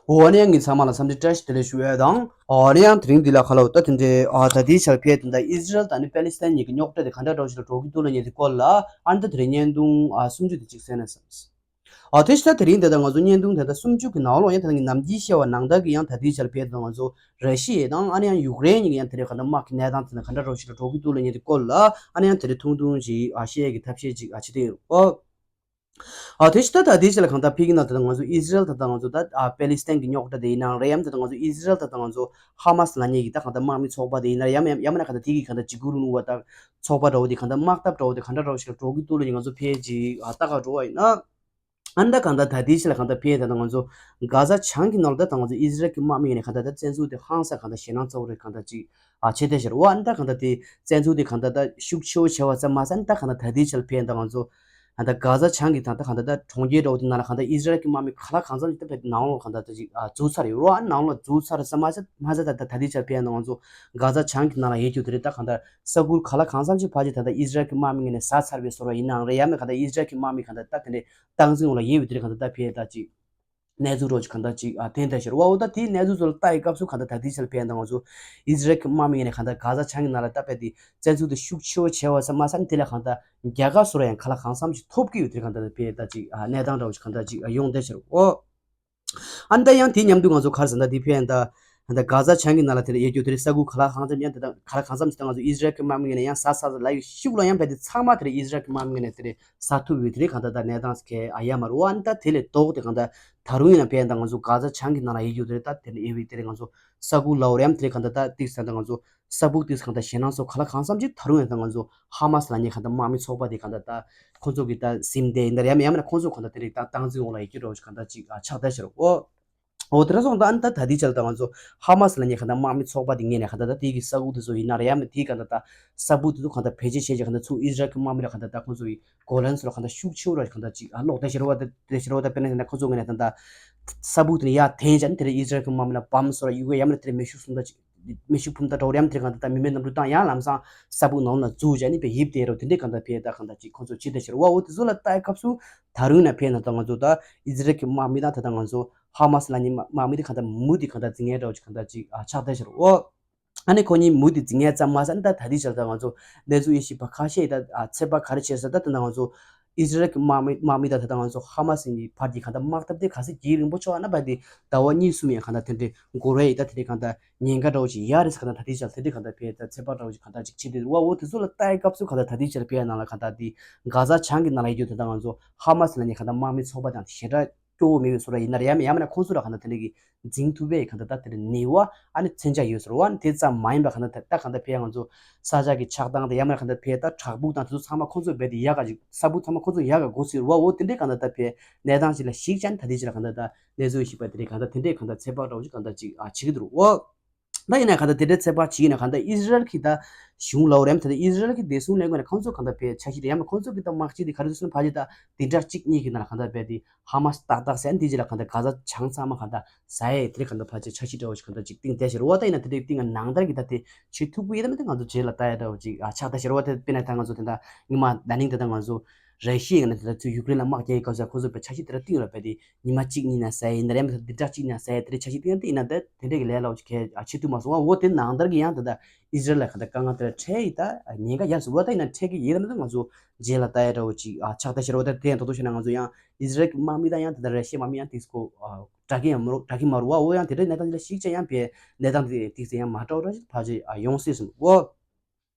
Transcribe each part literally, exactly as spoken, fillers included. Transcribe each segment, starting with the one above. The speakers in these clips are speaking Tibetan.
འོ་ནས་ཡང་ངས་ཚང་མ་ལ་འཚམས་འདྲི་བཀྲ་ཤིས་བདེ་ལེགས་ཞུ་ཡས་དང་། འོ་ནས་ཡང་དེ་རིང་འདི་ལ་ཁ་ལོ་ད་དེ་འདྲའི་ཨ་ད་ལྟའི་ཆར་ཕེ་དེ་འདྲ་ཨི་ཟི་རལ་དང་ནི་པེ་ལི་སི་ཐན་གཉིས་ཀྱི་རྙོག་དྲ་དེ་ག་འདྲ་འདྲ་བོ་ཞིག་ལ་འགྲོ་གི་འདུག་ལབ་མཁན་དེ་སྐོར་ལ་ཨ་ནི་ད་དེ་རིང་བརྙན་ཐུང་ཨ་སུམ་ཅུ་དེ་གཅིག་གསན་ན་བསམས། ཨ་དེ་ཕྱི་ད་དེ་རིང་དེ་ད་ང་ཚོ་བརྙན་ཐུང་དེ་ད་སུམ་ཅུ་གི་ནང་ལོགས་ཡང་དེ་ད་ངས་ནམ་རྒྱུན་བཤད་པ་ནང་ལྟར་གྱི་ཡང་ད་ལྟའི་ཆར་ཕེ་དེ་ད་ང་ཚོ་ར་ཤི་ཡ་དང་ཨ་ནི་ཡང་ཡུཀ་རེན་གཉིས་ཀྱི་ཡང་དེ་འདྲའི་ག་འདྲ་དམག་གི་གནས་སྟངས་དེ་ད་ག་འདྲ་འདྲ་བོ་ཞིག་ལ་འགྲོ་གི་འདུག་ལབ་མཁན་དེ་སྐོར་ལ་ཨ་ནི་ཡང་དེ་འདྲའི་ཐུང་ཐུང་ཞིག་ཨ་བཤད་ཡས་ཀྱི་ཐབས་ཤེས་ཅིག་ཨ་བྱེད་དེ་ཡོད། ཨོ། ཨ་དེ་ཕྱི་ད་ད་དེ་ཕྱི་ལ་གང་ལྟར་ཕེ་གི་ན་ད་ང་ཚོ་ཨི་ཟི་རལ་ད་ད་ང་ཚོ་ད་ཨ་པེ་ལི་སི་ཐན་གྱི་རྙོག་དྲ་དེ་ཡིན་ནའང་རེད། ཡང་ད་ད་ང་ཚོ་ཨི་ཟི་རལ་ད་ད་ང་ཚོ་ཧ་མ་སི་ལབ་མཁན་གྱི་ད་གང་ལྟར་དམག་མི་ཚོགས་པ་དེ་ཡིན་ན་ཡང་ཡང་ཡང་མིན་ན་གང་ལྟར་དེ་གི་གང་ལྟར་འཇིགས་སྐུལ་རིང་ལུགས་པ་ད་ཚོགས་པ་འདྲ་བོ་དེ་གང་ལྟར་དམག་འཐབ་འདྲ་བོ་དེ་གང་འདྲ་འདྲ་བོ་ཞིག་ལ་འགྲོ་གི་འདུག་ལབ་ནས་ང་ཚོ་ཕེ་ཅིག་ཨ་ལྟ་ག་འགྲོ་བ་ཡིན་ན། ཨ་ནི་ད་གང་ལྟར་ད་དེ་ཕྱི་ལ་གང་ལྟར་ཕེ་ད་ད་ང་ཚོ་གྷ་ཛ་བྱང་གི་ནང་ལ་ད་ད་ང་ཚོ་ཨི་ཟི་རལ་གྱི་དམག་མི་ཡིན་ནས་གང་ལྟར་ད་བཙན་འཛུལ་དེ་ཧང་སང་གང་ལྟར་ཞེད་སྣང་ཚ་བོ་རེད་གང་ལྟར་ཅིག་ཨ་བྱེད་བསྡད་ཤར་བ། ཨ་ནི་ད་གང་ལྟར་དེ་བཙན་འཛུལ་དེ་གང་ལྟར་ད་ཤུགས་ཆེ་བོ་བྱས་པ་ཙམ་མ་ཟད་ཨ་ནི་ད་གང་ལྟར་ད་དེ་ཕྱི་ལ་ཕེ་ད་ང་ཚོ་ཨ་ད་གྷ་ཛ་བྱང་གི་ད་ད་གང་ལྟར་ད་གྲོང་ཁྱེར་འདྲ་བོ་དེ་ནང་ལ་གང་ལྟར་ཨི་ཟི་རལ་གྱི་དམག་མི་ག་ལ་གང་འཚམ་ཅིག་ད་ཕེ་ནང་ལོགས་གང་ལྟར་ད་ཅིག་ཨ་འཛུལ་ཚར་ཡོད་རེད་བ། ཨ་ནི་ནང་ལོགས་འཛུལ་ཚར་ཙམ་མ་ཟད་མ་ཟད་ད་ད་ད་དེ་ཕྱི་ལ་ཕེ་ད་ང་ཚོ་གྷ་ཛ་བྱང་གི་ནང་ལ་ཡོད་རྒྱུ་དེ་རེད། ད་གང་ལྟར་ས་ཁུལ་ག་ལ་གང་འཚམ་ཅིག་ཕལ་ཆེར་ད་ལྟ་ཨི་ཟི་རལ་གྱི་དམག་མི་ངོས་ནས་ཟ་ཚར་བའི་བཟོ་འདྲ་ཡིན་ནའང་རེད། ཡང་མིན་གང་ལྟར་ཨི་ཟི་རལ་གྱི་དམག་མི་གང་ལྟར་ད་དེ་འདྲའི་སྟངས་འཛིན་འོག་ལ་ཡོད་པའི་དེ་རིང་གང་ལྟར་ད་ཕེ་ད་ཅིག་གནས་ཚུལ་རོ་ཅིག་གང་ལྟར་ཅིག་ཨ་ཐོན་བསྡད་ཤར་བ། འོ་ད་དེའི་གནས་ཚུལ་ཚོ་ལ་ལྟ་ཡི་སྐབས་སུ་གང་ལྟར་ད་ལྟའི་ཆར་ཕེ་ད་ང་ཚོ་ཨི་ཟི་རལ་གྱི་དམག་མི་ངོས་ནས་གང་ལྟར་གྷ་ཛ་བྱང་གི་ནང་ལ་ད་ཕེ་དེ་བཙན་འཛུལ་དེ་ཤུགས་ཆེ་བོ་བྱས་པ་ཙམ་མ་ཟད་དེ་ལ་གང་ལྟར་རྒྱལ་ཁ་བཟོ་འདྲ་ཡང་ག་ལ་གང་འཚམ་ཅིག་ཐོབ་ཀྱི་ཡོད། དེ་རིང་གང་ལྟར་ཕེ་ད་ཅིག་ཨ་གནས་སྟངས་འདྲ་བོ་ཅིག་གང་ལྟར་ཅིག་ཨ་ཡོང་བསྡད་ཤར་འོ། ཨ་ནི་ད་ཡང་དེ་མཉམ་དུ་ང་ཚོ་ག་རེ་ཟེར་ན་དེ་ཕན་ད་ད་གྷ་ཛ་བྱང་གི་ནང་ལ་དེ་ཡོད་རྒྱུ་དེ་རེད། ས་ཁུལ་ག་ལ་གང་འཚམ་ཡང་དེ་ད་ག་ལ་གང་འཚམ་ཞིག་ད་ང་ཚོ་ཨི་ཟི་རལ་གྱི་དམག་མི་ངོས་ནས་ཡང་ཟ་ཟ་ཟ་ལབ་ཡོད། ཤུགས་ལ་ཡང་ཕན་དེ་ཚང་མ་དེ་རེད། ཨི་ཟི་རལ་གྱི་དམག་མི་ངོས་ནས་དེ་རེད་ཟ་ཐུབ་ཡོད། དེ་རེད་གང་ལྟར་ད་གནས་སྟངས་ཁེ་ཨ་ཡ་མ་རུ་ཨ་ནི་ད་དེ་ལས་ལྡོག་དེ་གང་ལྟར་ད་རུང་ཡིན་ན་ཕན་ད་ང་ཚོ་གྷ་ཛ་བྱང་གི་ནང་ལ་ཡོད་རྒྱུ་དེ་རེད། ད་དེ་ནས་ཨེ་བི་དེ་རེད་ང་ཚོ་ས་ཁུལ་ལ་འོར་ཡང་དེ་རེད་གང་ལྟར་ད་ཏིག་ས་ད་ང་ཚོ་ས་ཕུག་ཏིག་ས་གང་ལྟར་ཞེད་སྣང་ཚོ་ག་ལ་གང་འཚམ་ཅིག་ད་རུང་ཡང་ད་ང་ཚོ་ཧ་མ་སི་ལབ་མཁན་གང་ལྟར་དམག་མི་ཚོགས་པ་དེ་གང་ལྟར་ད་ཁོང་ཚོ་གི་ད་ཟིན་བསྡད་ཡིན་ད་རེད། ཡང་མིན་ཡང་མིན་ན་ཁོང་ཚོ་གང་ལྟར་དེ་རིང་ད་སྟངས་འཛིན་འོག་ལ་ཡོད་རྒྱུ་འདྲ་བོ་ཞིག་གང་ལྟར་ཅིག་ཨ་ཆགས་བསྡད་ཤར་འོ། འོ་དེ་འདྲ་སོང་ད་ཨ་ནི་ད་ད་ལྟའི་ཆར་ད་ང་ཚོ་ཧ་མ་སི་ལབ་མཁན་གང་ལྟར་དམག་མི་ཚོགས་པ་དེ་ངོས་ནས་གང་ལྟར་ད་དེ་གི་ས་ཁུག་དེ་ཚོ་ཡིན་ན་རེད། ཡང་མིན་དེ་གང་ལྟར་ད་ས་ཕུག་དེ་ཚོ་གང་ལྟར་བེད་སྤྱོད་བྱས་བྱས་གང་ལྟར་ཚུར་ཨི་ཟི་རལ་གྱི་དམག་མི་ལ་གང་ལྟར་ད་ཁོང་ཚོ་གི་གོ་ལན་སོགས་ལ་གང་ལྟར་ཤུགས་ཆེ་བོ་ར་གང་ལྟར་ཅིག་ཨ་སློག་བསྡད་ཤར་བ་ད་བསྡད་ཤར་བ་ད་དཔེར་ན་ད་ཁོང་ཚོ་ངོས་ནས་ད་ད་ས་ཕུག་དེ་ནས་ཡར་འཐེན་བྱས་ནས་དེ་ལ་ཨི་ཟི་རལ་གྱི་དམག་མི་ལ་བམ་སོགས་ལ་གཡུག་གི་ཡང་མིན་དེ་ལ་མེ་ཤུགས་གསུམ་ད་ཅིག་མེ་ཤུགས་འཕུར་མདའ་འདྲ་བོ་ཡང་དེ་གང་ལྟར་ད་མི་མེད་གནམ་གྲུ་བཏང་ཡང་ལམ་སང་ས་ཕུག་ནང་ལ་འཛུལ་བྱས་ནས་དཔེ་ཡིབ་བསྡད་རོ། དེ་འདྲའི་གང་ལྟར་ཕེ་ད་གང་ལྟར་ཅིག་ཁོང་ཚོ་བྱེད་བསྡད་ཤར་བ། འོ་དེ་ཚོ་ལ་ལྟ་ཡི་སྐབས་སུ་ད་རུང་ན་ཕེ་ན་ད་ང་ཚོ་ད་ཨི་ཟི་རལ་གྱི་དམག་མི་དང་ད་ད་ང་ཚོ་ཧ་མ་སི་ལབ་མཁན་དམག་མི་དེ་གང་ལྟར་མུ་དེ་གང་ལྟར་འཛིང་མཁན་འདྲ་བོ་ཅིག་གང་ལྟར་ཅིག་ཨ་ཆགས་བསྡད་ཤར་འོ། ཨ་ནི་ཁོ་གཉིས་མུ་དེ་འཛིང་མཁན་ཙམ་མ་ཟད་ད་ད་ལྟའི་ཆར་ད་ང་ཚོ་གནས་ཚུལ་ཡེ་ཤེས་པ་ཁ་ཤས་ད་ཨ་ཚོད་དཔག་ག་རེ་བྱས་ཟེར་ད་ད་ང་ཚོ་ཨི་ཟི་རལ་གྱི་དམག་མི་དམག་མི་དང་ད་ད་ང་ཚོ་ཧ་མ་སི་གཉིས་བར་གྱི་གང་ལྟར་དམག་འཐབ་དེ་ག་ཚོད་རྒྱུན་རིང་པོ་ཆགས་ན་བར་དེ་ཟླ་བ་གཉིས་གསུམ་ཡང་གང་ལྟར་དེ་འདྲའི་འགོར་བས་ད་དེ་འདྲའི་གང་ལྟར་ཉེན་ཁ་འདྲ་བོ་ཅིག་ཡོད་རེད་ཟེར། གང་ལྟར་ད་ལྟའི་ཆར་དེ་འདྲའི་གང་ལྟར་ཕེ་ད་ཚོད་དཔག་འདྲ་བོ་ཅིག་གང་ལྟར་ཅིག་བྱེད་དེ་རུ་བ། འོ་དེ་ཚོ་ལ་ལྟ་ཡི་སྐབས་སུ་གང་ལྟར་ད་ལྟའི་ཆར་ཕེ་ཡ་ནང་ལ་གང་ལྟར་དེ་གྷ་ཛ་བྱང་གི་ནང་ལ་ཡོད་རྒྱུ་ད་ད་ང་ཚོ་ཧ་མ་སི་ལབ་མཁན་གང་ལྟར་དམག་མི་ཚོགས་པ་དང་ཞེ་དྲག་སྐྱོ་བོ་མེད་པའི་བཟོ་འདྲ་ཡིན་ན་རེད། ཡང་མིན་ཡང་མིན་ན་ཁོང་ཚོ་ལ་གང་ལྟར་དེ་འདྲ་གི་འཛིང་ཐུབ་པའི་གང་ལྟར་ད་དེ་འདྲ་ནུས་པ་ཨ་ནི་མཚོན་ཆ་ཡོད་ཟེར་བ། ཨ་ནི་དེ་ཙམ་མ་ཡིན་པ་གང་ལྟར་ད་གང་ལྟར་ཕེ་ཡ་ང་ཚོ་ས་ཆ་གི་ཆགས་སྟངས་དང་ཡང་མིན་ན་གང་ལྟར་ཕེ་ད་བྲག་ཕུག་དང་དེ་ཚོ་ཚང་མ་ཁོང་ཚོ་རྦད་དེ་ཡག་ག་ཅིག་ས་ཕུག་ཚང་མ་ཁོང་ཚོ་ཡག་ག་གོ་སྲིད་རུ་བ། འོ་དེ་འདྲའི་གང་ལྟར་ད་ཕེ་གནས་སྟངས་ཅིག་ལ་གཞིགས་བྱས་ནས་ད་དེ་ཅིག་ལ་གང་ལྟར་ད་གནས་ཚུལ་ཞིག་པ་དེ་འདྲའི་གང་ལྟར་དེ་འདྲའི་གང་ལྟར་ཚོད་དཔག་འདྲ་བོ་ཅིག་གང་ལྟར་ཅིག་ཨ་བྱེད་ཀྱི་འདུག་རུ་བ། ད་ཡིན་ན་གང་ལྟར་དེ་འདྲའི་ཚོད་དཔག་བྱེད་ཀྱི་ན་གང་ལྟར་ཨི་ཟི་རལ་གྱི་ད་གཞུང་ལ་འོ་རེམ་ད་ཨི་ཟི་རལ་གྱི་བདེ་སྲུང་ལས་ཁུངས་ནས་ཁོང་ཚོ་གང་ལྟར་བས་འཆར་གཞི་དེ་ཡང་ན་ཁོང་ཚོ་གི་ད་དམག་སྤྱི་དེ་ག་རེ་ཟེར་ན་ཕལ་ཆེར་ད་བདུན་ཕྲག་གཅིག་གཉིས་ཀྱི་ནང་ལ་གང་ལྟར་བས་དེ་ཧ་མ་སི་ཏག་ཏག་ཟེར་ན་དེ་རྗེས་ལ་གང་ལྟར་གྷ་ཛ་བྱང་ཚང་མ་གང་ལྟར་ཟ་ཡས་དེ་རེད། གང་ལྟར་ཕལ་ཆེར་འཆར་གཞི་འདྲ་བོ་ཞིག་གང་ལྟར་ཅིག་བཏིང་བསྡད་ཤག་རེད་བ། ད་ཡིན་ན་དེ་འདྲའི་བཏིང་ང་ནང་ལྟར་གྱི་ད་དེ་བྱེད་ཐུབ་ཀྱི་ཡོད་ད་མི་ད་ང་ཚོ་རྗེས་ལ་ལྟ་ཡ་འདྲ་བོ་ཅིག་ཨ་ཆགས་བསྡད་ཤག་རེད་བ། དེ་དཔེར་ན་ད་ང་ཚོ་དེ་འདྲ་སྔོན་མ་ན་ནིང་དེ་ད་ང་ཚོ་ར་ཤི་ཡའི་ནས་དེ་འདྲ་ཚུར་ཡུཀ་རེན་ལ་དམག་རྒྱག་ཡི་སྐབས་སུ་ཁོ་ཚོ་བས་འཆར་གཞི་དེ་འདྲ་བཏིང་ཡོད་རེད་བས་དེ། ཉི་མ་གཅིག་གཉིས་ན་ཟ་ཡ་ཡིན་ན་རེད། མི་ཚོ་འདི་འདྲ་གཅིག་ན་ཟ་ཡ་དེ་འདྲའི་འཆར་གཞི་བཏིང་ཡ་དེ་ཡིན་ན་ད་དེ་འདྲའི་གི་ལས་སླ་བོ་ཅིག་གལ་ཨ་བྱེད་ཐུབ་མ་སོང་ཨ། འོ་དེ་ནང་ལྟར་གི་ཡང་ད་ལྟ་ཨི་ཟི་རལ་ལ་ག་ད་དཀའ་ངལ་དེ་འདྲ་འཕྲད་ཡི་ད་ཉེན་ཁ་ཡར་སོང་བ་ད་ཡིན་ན་འཕྲད་གི་ཡིན་ད་མི་ད་ང་ཚོ་རྗེས་ལ་ལྟ་ཡ་འདྲ་བོ་ཅིག་ཨ་ཆགས་ད་ཤེར་བ་ད་དེ་ཡང་ད་དུང་བཤད་ན་ང་ཚོ་ཡང་ཨི་ཟི་རལ་གི་དམག་མི་དང་ཡང་ད་ལྟ་ར་ཤི་ཡའི་དམག་མི་ཡང་དེ་ཚོ་ཨ་དྲག་གི་ཡང་མ་རུ་དྲག་གི་མ་རུ་བ། འོ་ཡང་དེ་འདྲའི་གནས་སྟངས་ཅིག་ལ་གཞིགས་བྱས་ཡང་བས་གནས་སྟངས་དེ་དེ་ཚོ་ཡང་མ་འདྲ་བ་འདྲ་ཞིག་ཕལ་ཆེར་ཨ་ཡོང་སྲིད་སོང་འོ།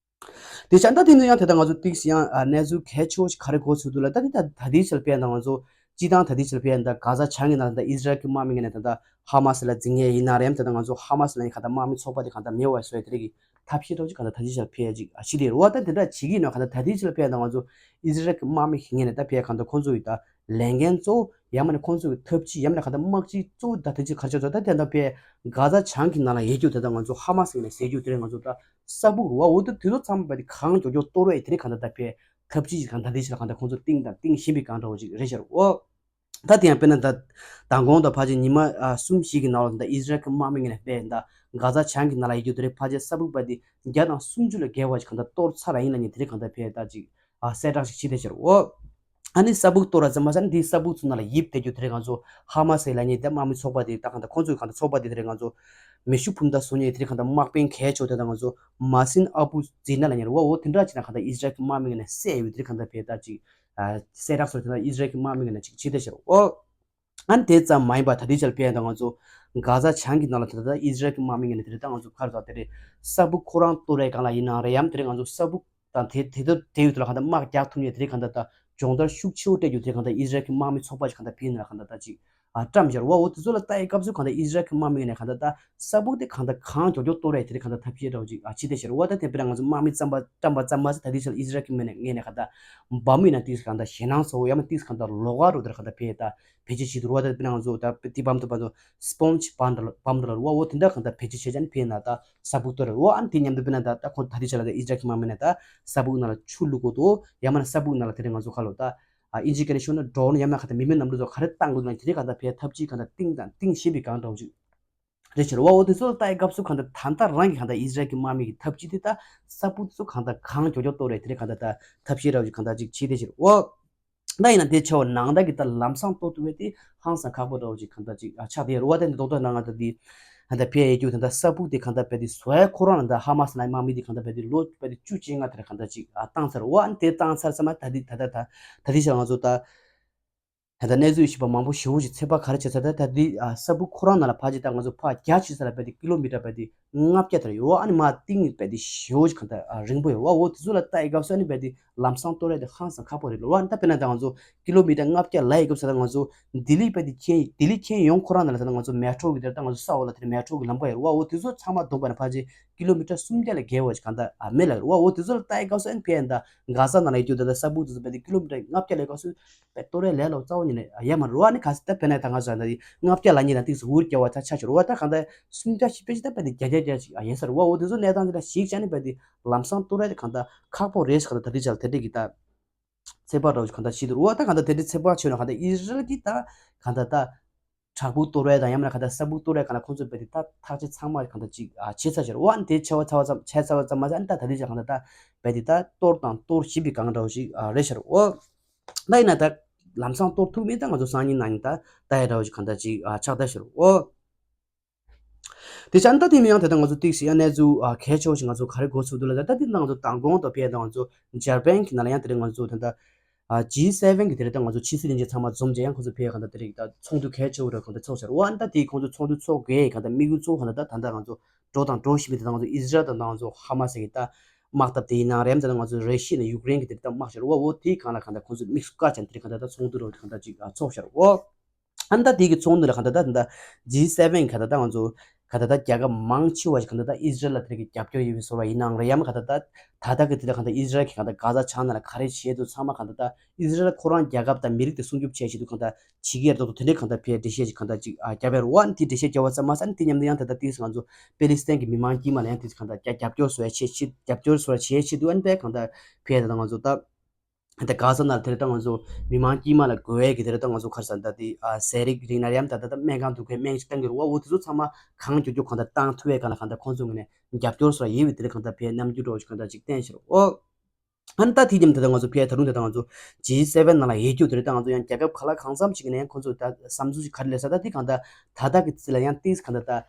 དེ་ཆ་ད་དེ་ནས་ཡང་དེ་ལྟར་ང་ཚོ་ཏིག་ཙམ་ཡང་ཨ་གནས་ཚུལ་གལ་ཆེ་བོ་ཞིག་ག་རེ་གོ་ཚུལ་འདུག་ལ། ད་དེ་ད་ད་ལྟའི་ཆར་ཕེ་ཡ་ད་ང་ཚོ་སྤྱི་བཏང་ད་ལྟའི་ཆར་ཕེ་ཡ་ད་གྷ་ཛ་བྱང་གི་ནང་ད་ཨི་ཟི་རལ་གྱི་དམག་མི་ངོས་ནས་ད་ད་ཧ་མ་སི་ལ་འཛིང་ངེས་ཡིན་ན་རེམ་ད་ད་ང་ཚོ་ཧ་མ་སི་ལ་ནི་ག་ད་དམག་མི་ཚོགས་པ་དེ་ག་ད་མེད་པ་བཟོ་ཡ་དེ་རིགས་ཀྱི་ཐབས་ཤེས་འདྲ་བོ་ཅིག་ག་ད་ད་ལྟའི་ཆར་ཕེ་ཡ་ཅིག་ཨ་ཤི་དེ་རུ་བ། ད་དེ་འདྲ་བྱེད་ཀྱི་ཡིན་ནོ་ག་ད་ད་ལྟའི་ཆར་ཕེ་ཡ་ད་ང་ཚོ་ཨི་ཟི་རལ་གྱི་དམག་མི་ངོས་ནས་ད་ཕེ་ཡ་ག་ད་ཁོང་ཚོ་ཡི་ད་ལས་འགན་གཙོ་བོ་ཡང་མིན་ན་ཁོང་ཚོ་གི་ཐབས་ཇུས་ཡང་མིན་ན་ག་ད་དམག་སྤྱི་གཙོ་བོ་ད་ཐབས་ཇུས་ག་རེ་ཆགས་ད་དེ་ད་ཕེ་གྷ་ཛ་བྱང་གི་ནང་ལ་ཡོད་རྒྱུ་དེ་ད་ང་ཚོ་ཧ་མ་སི་ནས་ཟེར་རྒྱུ་དེ་རེད། ང་ཚོ་ད་ས་ཕུག་རུ་བ་འོ་ད་དུས་ཚོད་ཚང་མ་དེ་གང་མགྱོགས་མགྱོགས་གཏོར་བས་དེ་རིང་གང་ལྟར་ད་ཕེ་ཐབས་ཇུས་གང་ད་དེ་ཆ་ལ་གང་ལྟར་ཁོང་ཚོ་གཏིང་དང་གཏིང་ཞིམ་པའི་གང་འདྲ་བོ་ཅིག་རེད་ཤག་རུ་བ། ད་དེ་ཡང་དཔེར་ན་ད་མདང་དགོང་དང་ཕལ་ཆེར་ཉི་མ་ཨ་གསུམ་བཞི་གི་ནང་ལ་ད་ཨི་ཟི་རལ་གྱི་དམག་མི་ངོས་ནས་དཔེ་ད་གྷ་ཛ་བྱང་གི་ནང་ལ་ཡོད་རྒྱུ་དེ་རེད། ཕལ་ཆེར་ས་ཕུག་པ་དེ་བརྒྱ་དང་སུམ་ཅུ་ལས་བརྒལ་བ་ཞིག་གང་ལྟར་གཏོར་ཚར་ཡིན་ལབ་མཁན་དེ་རིང་གང་ལྟར་ཕེ་ད་ཅིག་ཨ་གསལ་བསྒྲགས་ཤིག་བྱས་བསྡད་ཤག་རུ་བ། ཨ་ནི་ས་སྦུག་གཏོར་ར་ཙམ་མ་ཟད་ནི་དེའི་ས་སྦུག་ཚོ་ནང་ལ་ཡིབ་དེ་རྒྱུ་དེ་རིང་ང་ཚོ་ཧ་མ་སི་ལབ་མཁན་དེ་དམག་མི་ཚོགས་པ་དེ་ད་གང་ལྟར་ཁོང་ཚོའི་གང་ལྟར་ཚོགས་པ་དེ་དེ་རིང་ང་ཚོ་མེ་ཤུགས་འཕུར་མདའ་བཟོ་མཁན་དེ་རིང་གང་ལྟར་དམག་དཔོན་གལ་ཆེ་བོ་དེ་དང་ང་ཚོ་མ་སིན་ཨ་བུ་ཛི་ན་ལབ་མཁན་རེད་བ། འོ་དེ་འདྲ་ཅིག་ན་གང་ལྟར་ཨི་སི་རལ་གྱི་དམག་མི་ངོས་ནས་བསད་ཡོད་དེ་རིང་གང་ལྟར་བས་ད་ཅིག་ཨ་གསལ་བསྒྲགས་སོགས་དེ་ན་ཨི་སི་རལ་གྱི་དམག་མི་ངོས་ནས་ཅིག་བྱས་བསྡད་ཤག་འོ། ཨ་ནི་དེ་ཙམ་མ་ཡིན་པར་ད་ལྟའི་ཆར་ཕེ་ཡ་ད་ང་ཚོ་གྷ་ཟ་བྱང་གི་ནང་ལ་ད་ལྟ་ཨི་སི་རལ་གྱི་དམག་མི་ངོས་ནས་དེ་རིང་ད་ང་ཚོ་ག་རེ་ཟེར་དེ་རེད། ས་སྦུག་ཁོ་རང་གཏོར་རའི་སྒང་ལ་ཡིན་ནའང་རེད། ཡང་དེ་རིང་ང་ཚོ་ས་སྦུག་དང་དེ་དེ་ཚོ་དེ་ཡོད་དུ་ལ་གང་ལྟར་དམག་རྒྱག་ཐུབ་མཁན་དེ་རིང་གང་ལྟར་ད་སྦྱོང་བརྡར་ཤུགས་ཆེ་བོ་སྤྲད་རྒྱུ་དེ་རིང་གང་ལྟར་ཨི་སི་རལ་གྱི་དམག་མི་ཚོགས་པ་ཞིག་གང་ལྟར་ཕེ་ཡ་ནང་ལ་གང་ལྟར་ད་ཅིག་ཨ་བཀྲམ་བཞག་རེད་བ། འོ་དེ་ཚོ་ལ་ལྟ་ཡི་སྐབས་སུ་གང་ལྟར་ཨི་སི་རལ་གྱི་དམག་མི་ངོས་ནས་གང་ལྟར་ད་ས་སྦུག་དེ་གང་ལྟར་གང་མགྱོགས་མགྱོགས་གཏོར་རའི་དེ་རིང་གང་ལྟར་ཐབས་ཤེས་འདྲ་བོ་ཅིག་ཨ་བྱས་བསྡད་ཤག་རེད་བ། ད་དེ་དཔེར་ན་ང་ཚོ་དམག་མི་བཀྲམ་པ་བཀྲམ་པ་ཙམ་མ་ཟད་ད་ལྟའི་ཆར་ཨི་སི་རལ་གྱི་ངོས་ནས་ངོས་ནས་གང་ལྟར་བམ་ཡིན་ན་ཏིག་གང་ལྟར་ཞེད་སྣང་ཚ་བོ་ཡང་མིན་ཏིག་གང་ལྟར་ལོགས་ཀ་རུ་དེ་རིང་གང་ལྟར་ཕེ་ཡ་ད་བེད་སྤྱོད་བྱེད་དུ་རུ་བ། ད་དཔེར་ན་ང་ཚོ་ད་དེ་བམ་དུ་བམ་དུ་སྤོན་ཇི་བམ་འདྲ་ལ་བམ་འདྲ་ལ་རུ་བ། འོ་དེ་འདྲ་གང་ལྟར་བེད་སྤྱོད་བྱེད་ཅན་ཕེ་ན་ད་ས་སྦུག་གཏོར་རེད་བ། ཨ་ནི་དེ་མཉམ་དུ་དཔེར་ན་ད་ད་ཁོང་ད་ལྟའི་ཆར་ལ་ད་ཨི་སི་རལ་གྱི་དམག་མི་ནས་ད་ས་སྦུག་ནང་ལ་ཆུ་བླུག་གོ་དོ་ཡང་མིན་ན་ས་སྦུག་ནང་ལ་དེ་རིང་ང་ཚོ་ཁ་ལོ་ད་ཨ་ཨིན་ཇི་སྐད་ནས་ཤོད་ན་ཌོ་རོན་ཡང་མིན་ན་གང་ལྟར་མི་མེད་གནམ་གྲུ་ཚོ་ག་རེ་བཏང་དགོས་ན་དེ་རིང་གང་ལྟར་ཕེ་ཐབས་ཇུས་གང་ལྟར་གཏིང་དང་གཏིང་ཞེ་པོའི་གང་འདྲ་བོ་ཅིག་རེད་ཤག་རེད་བ། འོ་དེ་ཚོ་ལ་ལྟ་ཡི་སྐབས་སུ་གང་ལྟར་ད་ལྟ་རང་གི་གང་ལྟར་ཨི་སི་རལ་གྱི་དམག་མི་གི་ཐབས་ཇུས་དེ་ད་ས་སྦུག་ཚོ་གང་ལྟར་གང་མགྱོགས་མགྱོགས་གཏོར་རེད། དེ་རིང་གང་ལྟར་ད་ཐབས་ཤེས་འདྲ་བོ་ཅིག་གང་ལྟར་ཅིག་བྱས་བསྡད་ཤག་རེད་བ། ད་ཡིན་ན་དེ་ཆེ་བ་ནང་ལྟར་གྱི་ད་ལམ་སང་གཏོར་ཐུབ་པ་དེ་ཧང་སང་ཁག་པོ་འདྲ་བོ་ཅིག་གང་ལྟར་ཅིག་ཨ་ཆགས་བསྡད་རེད་བ། དེ་འདི་རྡོག་རྡོག་ནང་ང་ད་འདི་ད་ལྟ་ཕེ་ཡ་ཡོད་རྒྱུ་ད་ལྟ་ས་སྦུག་དེ་གང་ལྟར་བས་དེ་བཟོ་ཡ་ཁོ་རང་ལ་ད་ཧ་མ་སི་ནས་དམག་མི་དེ་གང་ལྟར་བས་དེ་ལོ་བས་དེ་བཅུ་བཅོ་ལྔ་དེ་རིང་གང་ལྟར་ཅིག་ཨ་བཏང་ཚར་བ། ཨ་ནི་དེ་བཏང་ཚར་ཙམ་མ་ད་འདི་ད་ལྟ་ད་ད་ལྟའི་ཆར་ང་ཚོ་ད་ད་ལྟ་གནས་ཚུལ་ཞིབ་པ་མང་པོ་ཞེ་པོ་ཅིག་ཚོད་དཔག་ག་རེ་བྱས་ཚར། ད་ད་འདི་ཨ་ས་སྦུག་ཁོ་རང་ནང་ལ་ཕར་ཅིག་ད་ང་ཚོ་ཕར་རྒྱ་ཆེ་ས་ལ་བས་དེ་ཀི་ལོ་མི་ཊར་བས་དེ་ལྔ་བརྒྱ་དེ་རེད་ཡོད། ཨ་ནི་མར་གཏིང་བས་དེ་ཞེ་པོ་ཅིག་གང་ལྟར་ཨ་རིང་པོ་ཡོད་བ། འོ་དེ་ཚོ་ལ་ལྟ་ཡི་སྐབས་སུ་ཨ་ནི་བས་དེ་ལམ་སང་གཏོར་ཡ་དེ་ཧང་སང་ཁག་པོ་རེད་ལོ། ཨ་ནི་ད་དཔེར་ན་ད་ང་ཚོ་ཀི་ལོ་མི་ཊར་ལྔ་བརྒྱ་ལ་ཡི་སྐབས་སུ་ད་ང་ཚོ་ལྡི་ལི་བས་དེ་ཁྱེད་ལྡི་ལི་ཁྱེད་ཡོང་ཁོ་རང་ནང་ལ་ད་ང་ཚོ་མེ་ཊྲོ་གི་དེར་ད་ང་ཚོ་ས་འོག་ལ་དེར་མེ་ཊྲོ་གི་ལམ་ཁ་ཡོད་རེད་བ། འོ་དེ་ཚོ་ཚང་མ་བསྡོམས་པ་ན་ཕལ་ཆེར་ཀི་ལོ་མི་ཊར་སུམ་བརྒྱ་ལས་བརྒལ་བ་ཅིག་གང་ལྟར་ཨ་མེད་ལ་རེད་བ། འོ་དེ་ཚོ་ལ་ལྟ་ཡི་སྐབས་སུ་ཨ་ནི་ཕེ་ཡ་ད་གྷ་ཟ་ནང་ལ་ཡོད་རྒྱུ་ད་ལྟ་ས་སྦུག་དེ་ཚོ་བས་དེ་ཀི་ལོ་མི་ཊར་ལྔ་བརྒྱ་ལས་སྐབས་སུ་བས་གཏོར་ཡ་ལས་ལོ་རྩ་བ་ཉིད་ནས་ཡ་མ་རུ་བ་ནི་ག་ས་ད་དཔེར་ན་ད་ང་ཚོ་ད་ལྔ་བརྒྱ་ལ་ཉིད་ལ་ཏིག་སུ་འུར་རྒྱ་བ་ཚ་ཆ་ཆུ་རུ་བ། ད་གང་ལྟར་སུམ་བརྒྱ་བཞི་བརྒྱ་ཅིག་ད་བས་དེ་བརྒྱ་བརྒྱ་བརྒྱ་ཅིག་ཡིན་ས་རུ་བ། འོ་དེ་ཚོ་གནས་སྟངས་དེ་ལ་གཞིགས་བྱས་ནས་བས་དེ་ལམ་སང་གཏོར་ཡ་དེ་གང་ལྟར་ཁག་པོ་རེད་ཤག་ད་ད་ལྟའི་ཆར་དེ་འདྲས་ཀྱི་ད་ཚོད་དཔག་འདྲ་བོ་ཞིག་གང་ལྟར་བྱེད་འདུག་རུ་བ། ད་གང་ལྟར་དེ་འདྲས་ཚོད་དཔག་བྱས་ན་གང་ལྟར་ཨི་སི་རལ་གྱི་ད་གང་ལྟར་ད་བྲག་ཕུག་གཏོར་བ་དང་ཡང་མིན་ན་གང་ལྟར་ས་སྦུག་གཏོར་བ་གང་ལ་ཁོང་ཚོས་བས་དེ་ད་ཐག་གཅོད་ཚང་མ་གང་ལྟར་ཅིག་བྱས་ཚར་ཤག་རུ་བ། ཨ་ནི་དེ་བྱས་པ་ཚར་བ་ཙམ་བྱས་ཚར་བ་ཙམ་མ་ཟད་ཨ་ནི་ད་ད་ལྟའི་ཆར་གང་ལྟར་ད་བས་དེ་ད་གཏོར་དང་གཏོར་བཞིན་པའི་སྒང་འདྲ་བོ་ཞིག་རེད་ཤག་རུ་བ། ད་ཡིན་ན་ད་ལམ་སང་གཏོར་ཐུབ་མིན་ད་ང་ཚོ་སང་ཉིན་གནངས་ཉིན་ད་ལྟ་ཡ་འདྲ་བོ་ཞིག་གང་ལྟར་ཅིག་ཆགས་བསྡད་ཤག་རུ་བ། དེ་ཆ་ནི་ད་དེ་མིན་ཡང་དེ་ལྟར་ང་ཚོ་ཏིག་སི་ཡང་གནས་ཚུལ་ཨ་གལ་ཆེ་བ་ཞིག་ང་ཚོ་ག་རེ་གོ་ཚུལ་འདུག་ལ། ད་དེ་ནང་ང་ཚོ་མདང་དགོང་དང་ཕེ་ཡ་ད་ང་ཚོ་འཇར་པན་གྱི་ནང་ལ་ཡང་དེ་རིང་ང་ཚོ་དེ་ལྟར་ཨ་ཇི་སེ་ཝེན་གྱི་དེ་རིང་ད་ང་ཚོ་ཕྱི་སྲིད་བློན་ཆེན་ཚང་མ་འཛོམས་བྱས་ཡང་ཁོ་ཚོ་ཕེ་ཡ་གང་ལྟར་དེ་རིང་ད་ཚོགས་འདུ་གལ་ཆེ་བོ་རེ་གང་ལྟར་ཚོགས་ཤར་བ། ཨ་ནི་ད་དེ་ཁོང་ཚོ་ཚོགས་འདུ་གལ་གང་ལྟར་དམིགས་ཡུལ་གཙོ་བོ་གང་ལྟར་ད་ད་ལྟ་ང་ཚོ་འགྲོ་དང་འགྲོ་བཞིན་པའི་དེ་ད་ང་ཚོ་ཨི་ཟི་རལ་དང་ད་ང་ཚོ་ཧ་མ་སི་གི་ད་དམག་འཐབ་དེ་ཡིན་ནའང་རེད། ད་ང་ཚོ་ར་ཤི་ཡ་ནས་ཡུཀ་རེན་གྱི་དེ་རིང་ད་དམག་ཤར་བ། འོ་དེའི་སྒང་ལ་གང་ལྟར་ཁོང་ཚོ་དམིགས་སུ་བཀར་བྱས་ནས་དེ་རིང་གང་ལྟར་ད་ཚོགས་འདུ་རེ་གང་ལྟར་ཅིག་ཚོགས་ཤར་བ། ཨ་ནི་ད་དེ་གི་ཚོགས་འདུ་ལ་གང་ལྟར་ད་ད་ཇི་སེ་ཝེན་གང་ལྟར་ད་ང་ཚོ་གང་ལྟར་ད་རྒྱལ་ཁབ་མང་ཆེ་བ་ཞིག་གང་ལྟར་ད་ཨི་ཟི་རལ་ལ་དེ་རིང་གི་རྒྱབ་སྐྱོར་ཡོད་པའི་བཟོ་འདྲ་ཡིན་ནའང་རེད། ཡང་མིན་གང་ལྟར་ད་ད་ལྟ་གི་དེ་ལ་གང་ལྟར་ཨི་ཟི་རལ་གྱིས་གང་ལྟར་གྷ་ཟ་བྱང་ནང་ལ་ག་རེ་བྱས་འདུག་ཚང་མ་གང་ལྟར་ད་ཨི་ཟི་རལ་ཁོ་རང་རྒྱལ་ཁབ་དང་མི་རིགས་དེ་སྲུང་སྐྱོབ་བྱེད་བཞིན་འདུག་གང་ལྟར་བྱེད་ཀྱི་ཡོད་རེད་འདུག་དེ་འདྲའི་གང་ལྟར་ཕར་འགྲེལ་བཤད་ཅིག་གང་ལྟར་ཅིག་བརྒྱབ་པ་རེད་བ། ཨ་ནི་དེ་འགྲེལ་བཤད་བརྒྱབ་པ་ཙམ་མ་ཟད་ཨ་ནི་དེ་མཉམ་དུ་ཡང་ད་ལྟ་ཏིག་སི་ང་ཚོ་པེ་ལི་སི་ཐན་གྱི་མི་མང་དཀྱུས་མ་ལ་ཡང་ཏིག་སི་གང་ལྟར་རྒྱབ་སྐྱོར་བཟོ་ཡ་བྱེད་ཆེད་རྒྱབ་སྐྱོར་བཟོ་ཡ་བྱེད་ཆེད་དུ་ཨ་ནི་ད་གང་ལྟར་ཕར་ད་ང་ཚོ་ད། ད་གྷ་ཟ་ནང་དེར་ད་ང་ཚོ་མི་མང་དཀྱུས་མ་ལ་དགོས་ཡས་ཀྱི་དེར་ད་ང་ཚོ་ག་རེ་ཟེར་ད་དེ་ཨ་ཟས་རིགས་རིགས་ན་རེ་ཡམ་ད་ད་ད་སྨན་ཁང་དུ་ཁའི་སྨན་ཞིག་བཏང་གི་རེད་བ། འོ་དེ་ཚོ་ཚང་མ་གང་མགྱོགས་མགྱོགས་གང་ལྟར་བཏང་ཐུབ་ཡས་གང་ལ་གང་ལྟར་ཁོང་ཚོ་ངོས་ནས་རྒྱབ་སྐྱོར་སོགས་ཡོད་པའི་དེར་གང་ལྟར་ཕར་རྣམ་འགྱུར་འདྲ་བོ་ཞིག་གང་ལྟར་ཅིག་བསྟན་ཤག་རོ། ཨ་ནི་ད་དེ་རྒྱབ་ད་ད་ང་ཚོ་ཕར་ད་རུང་ད་ད་ང་ཚོ་ཇི་སེ་ཝེན་ནང་ལ་ཡོད་རྒྱུ་དེར་ད་ང་ཚོ་ཡང་རྒྱལ་ཁབ་ག་ལ་གང་འཚམ་ཞིག་ནས་ཁོང་ཚོ་ད་བསམ་ཚུལ་ཞིག་ག་རེ་སླེབས་ས་ད་དེ་གང་ལྟར་ད་ལྟ་གི་ཚེ་ལ་ཡང་ཏིག་གང་ལྟར་ད།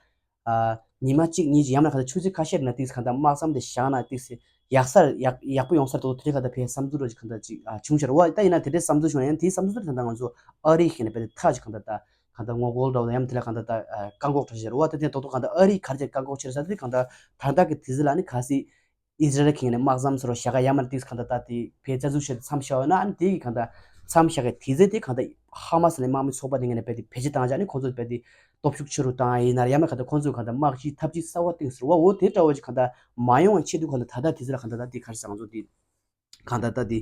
ཨ་ཉི་མ་གཅིག་གཉིས་ཀྱི་ཡང་ན་གང་ལྟར་ཆུ་ཚོད་ཁ་ཤས་ན་ཏིག་གང་ལྟར་དམག་མཚམས་དེ་བཞག་ན་ཏིག་ཡག་སར་ཡག་ཡག་པོ་ཡོང་སར་དོ་དེ་གང་ལྟར་ཕར་བསམ་ཚུལ་རོ་ཅིག་གང་ལྟར་ཅིག་ཨ་བྱུང་ཤར་བ། ད་ཡིན་ན་དེ་འདྲའི་བསམ་ཚུལ་བྱུང་ན་ཡང་དེའི་བསམ་ཚུལ་དེ་གང་ལྟར་ང་ཚོ་ཨ་རི་ཤེས་ནས་དཔེ་ཐག་ཅིག་གང་ལྟར་ད་གང་ལྟར་ངོ་རྒོལ་འདྲ་བོ་ཡང་དེ་ལ་གང་ལྟར་ད་བཀག་འགོག་འདྲ་ཞིག་རོ། ད་དེ་དོ་དོ་གང་ལྟར་ཨ་རི་ག་རེ་བཀག་འགོག་བྱེད་ས་དེ་གང་ལྟར་ད་ལྟ་གི་དུས་ཚོད་ལ་ནི་གལ་སྲིད། ཨི་ཟི་རལ་གྱི་ངོས་ནས་དམག་མཚམས་སུ་རོ་བཞག་ག་ཡ་མར་ཏིག་གང་ལྟར་ད་དེ་ཕར་རྩ་འཛུགས་བྱས་ཏེ་མཚམས་བཞག་ཡོད་ན་ཨ་ནི་དེ་གི་གང་ལྟར་མཚམས་བཞག་གི་དུས་ཚོད་དེ་གང་ལྟར་ཧ་མ་སི་ནས་དམག་མི་ཚོགས་པ་དེ་ངོས་ནས་དཔེ་དེ་བེད་སྤྱོད་བཏང་བྱས་ནས་ཁོང་ཚོ་དཔེ་དེ་སྟོབས་ཤུགས་ཆེ་རུ་བཏང་ཡ་ཡིན་ན་རེད། ཡ་མ་གང་ལྟར་ཁོང་ཚོས་གང་ལྟར་དམག་སྤྱིའི་ཐབས་ཇུས་གསར་བ་བཏིང་ཟེར་བ་འོ་དེ་འདྲ་བོ་ཅིག་གང་ལྟར་མ་ཡོང་བའི་ཆེད་དུ་གང་ལྟར་ད་ལྟ་དུས་ཚོད་ལ་གང་ལྟར་ད་དེ་ག་རེ་ཟེར་ང་ཚོ་དེ་གང་ལྟར་ད་དེ་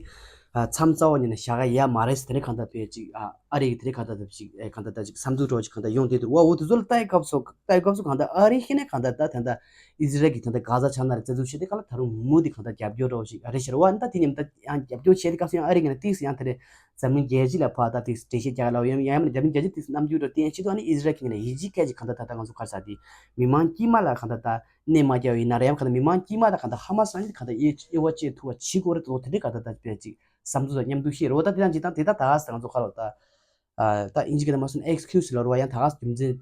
མཚམས་རྩ་བ་ཉིད་ནས་བཞག་ག་ཡ་མ་རེད་ཟེར་དེ་ནས་གང་ལྟར་དཔེ་ཅིག་ཨ་རི་གི་དེ་ནས་གང་ལྟར་ད་ཅིག་ཨེ་གང་ལྟར་ད་ཅིག་བསམ་ཚུལ་འདྲ་བོ་ཅིག་གང་ལྟར་ཡོང་བསྡད་འདུག་བ། འོ་དེ་ཚོ་ལ་ལྟ་ཡི་སྐབས་སུ་ལྟ་ཡི་སྐབས་སུ་གང་ལྟར་ཨ་རི་ཤེས་ནས་གང་ལྟར་ད་ད་ལྟ་ཨི་ཟི་རལ་གྱི་ད་ལྟ་གྷ་ཟ་བྱང་ནང་ལ་རྩ་འཛུགས་བྱས་ཏེ་གང་ལྟར་ད་རུང་མུ་མཐུད་གང་ལྟར་རྒྱབ་སྐྱོར་འདྲ་བོ་ཞིག་ཨ་རི་ཤར་བ་ད་དེ་མཉམ་ད་ཡང་རྒྱབ་སྐྱོར་བྱས་ཏེ་སྐབས་སུ་ཡང་ཨ་རི་ངོས་ནས་ཏིག་སེ་ཡང་དེ་རེད། འཛམ་གླིང་རྒྱལ་སྤྱི་ལ་ཕར་ད་དེ་འགྲེལ་བཤད་རྒྱག་ལ་ཡང་ཡང་མིན་འཛམ་གླིང་རྒྱལ་སྤྱི་དེ་རྣམ་འགྱུར་དང་བསྟན་བཤིག་ཏུ་ཨ་ནི་ཨི་ཟི་རལ་གྱི་ངོས་ནས་ཡིད་ཆེས་སྐད་ཅིག་གང་ལྟར་ད་ལྟ་ང་ཚོ་ག་རེ་ཟེར་དེ་མི་མང་དཀྱུས་མ་ལ་གང་ལྟར་ད་གནས་མ་རྒྱག་ཡིན་ན་རེད་ཡང་གང་ལྟར་མི་མང་དཀྱུས་མ་ད་གང་ལྟར་ཧ་མ་སི་ལ་ནི་གང་ལྟར་དབྱེ་དབྱེ་བ་བཅད་ཐུབ་པ་བྱེད་དགོས་རེད་དོ། དེ་འདྲའི་གང་ལྟར་ད་དཔེ་ཅིག་བསམ་ཚུལ་དང་མཉམ་དུ་བཤད་རོགས། ད་དེ་དང་ཅི་དང་དེ་ད་ད་ང་ཚོ་ག་ལ་ད་ད་ཨིན་ཇི་སྐད་ནས་མ་སོང་ན་ཨེག་སི་ཀིའུ་སི་ལབ་རོགས། ཡང་ད་ག་རྒྱུ་མཚན་ད་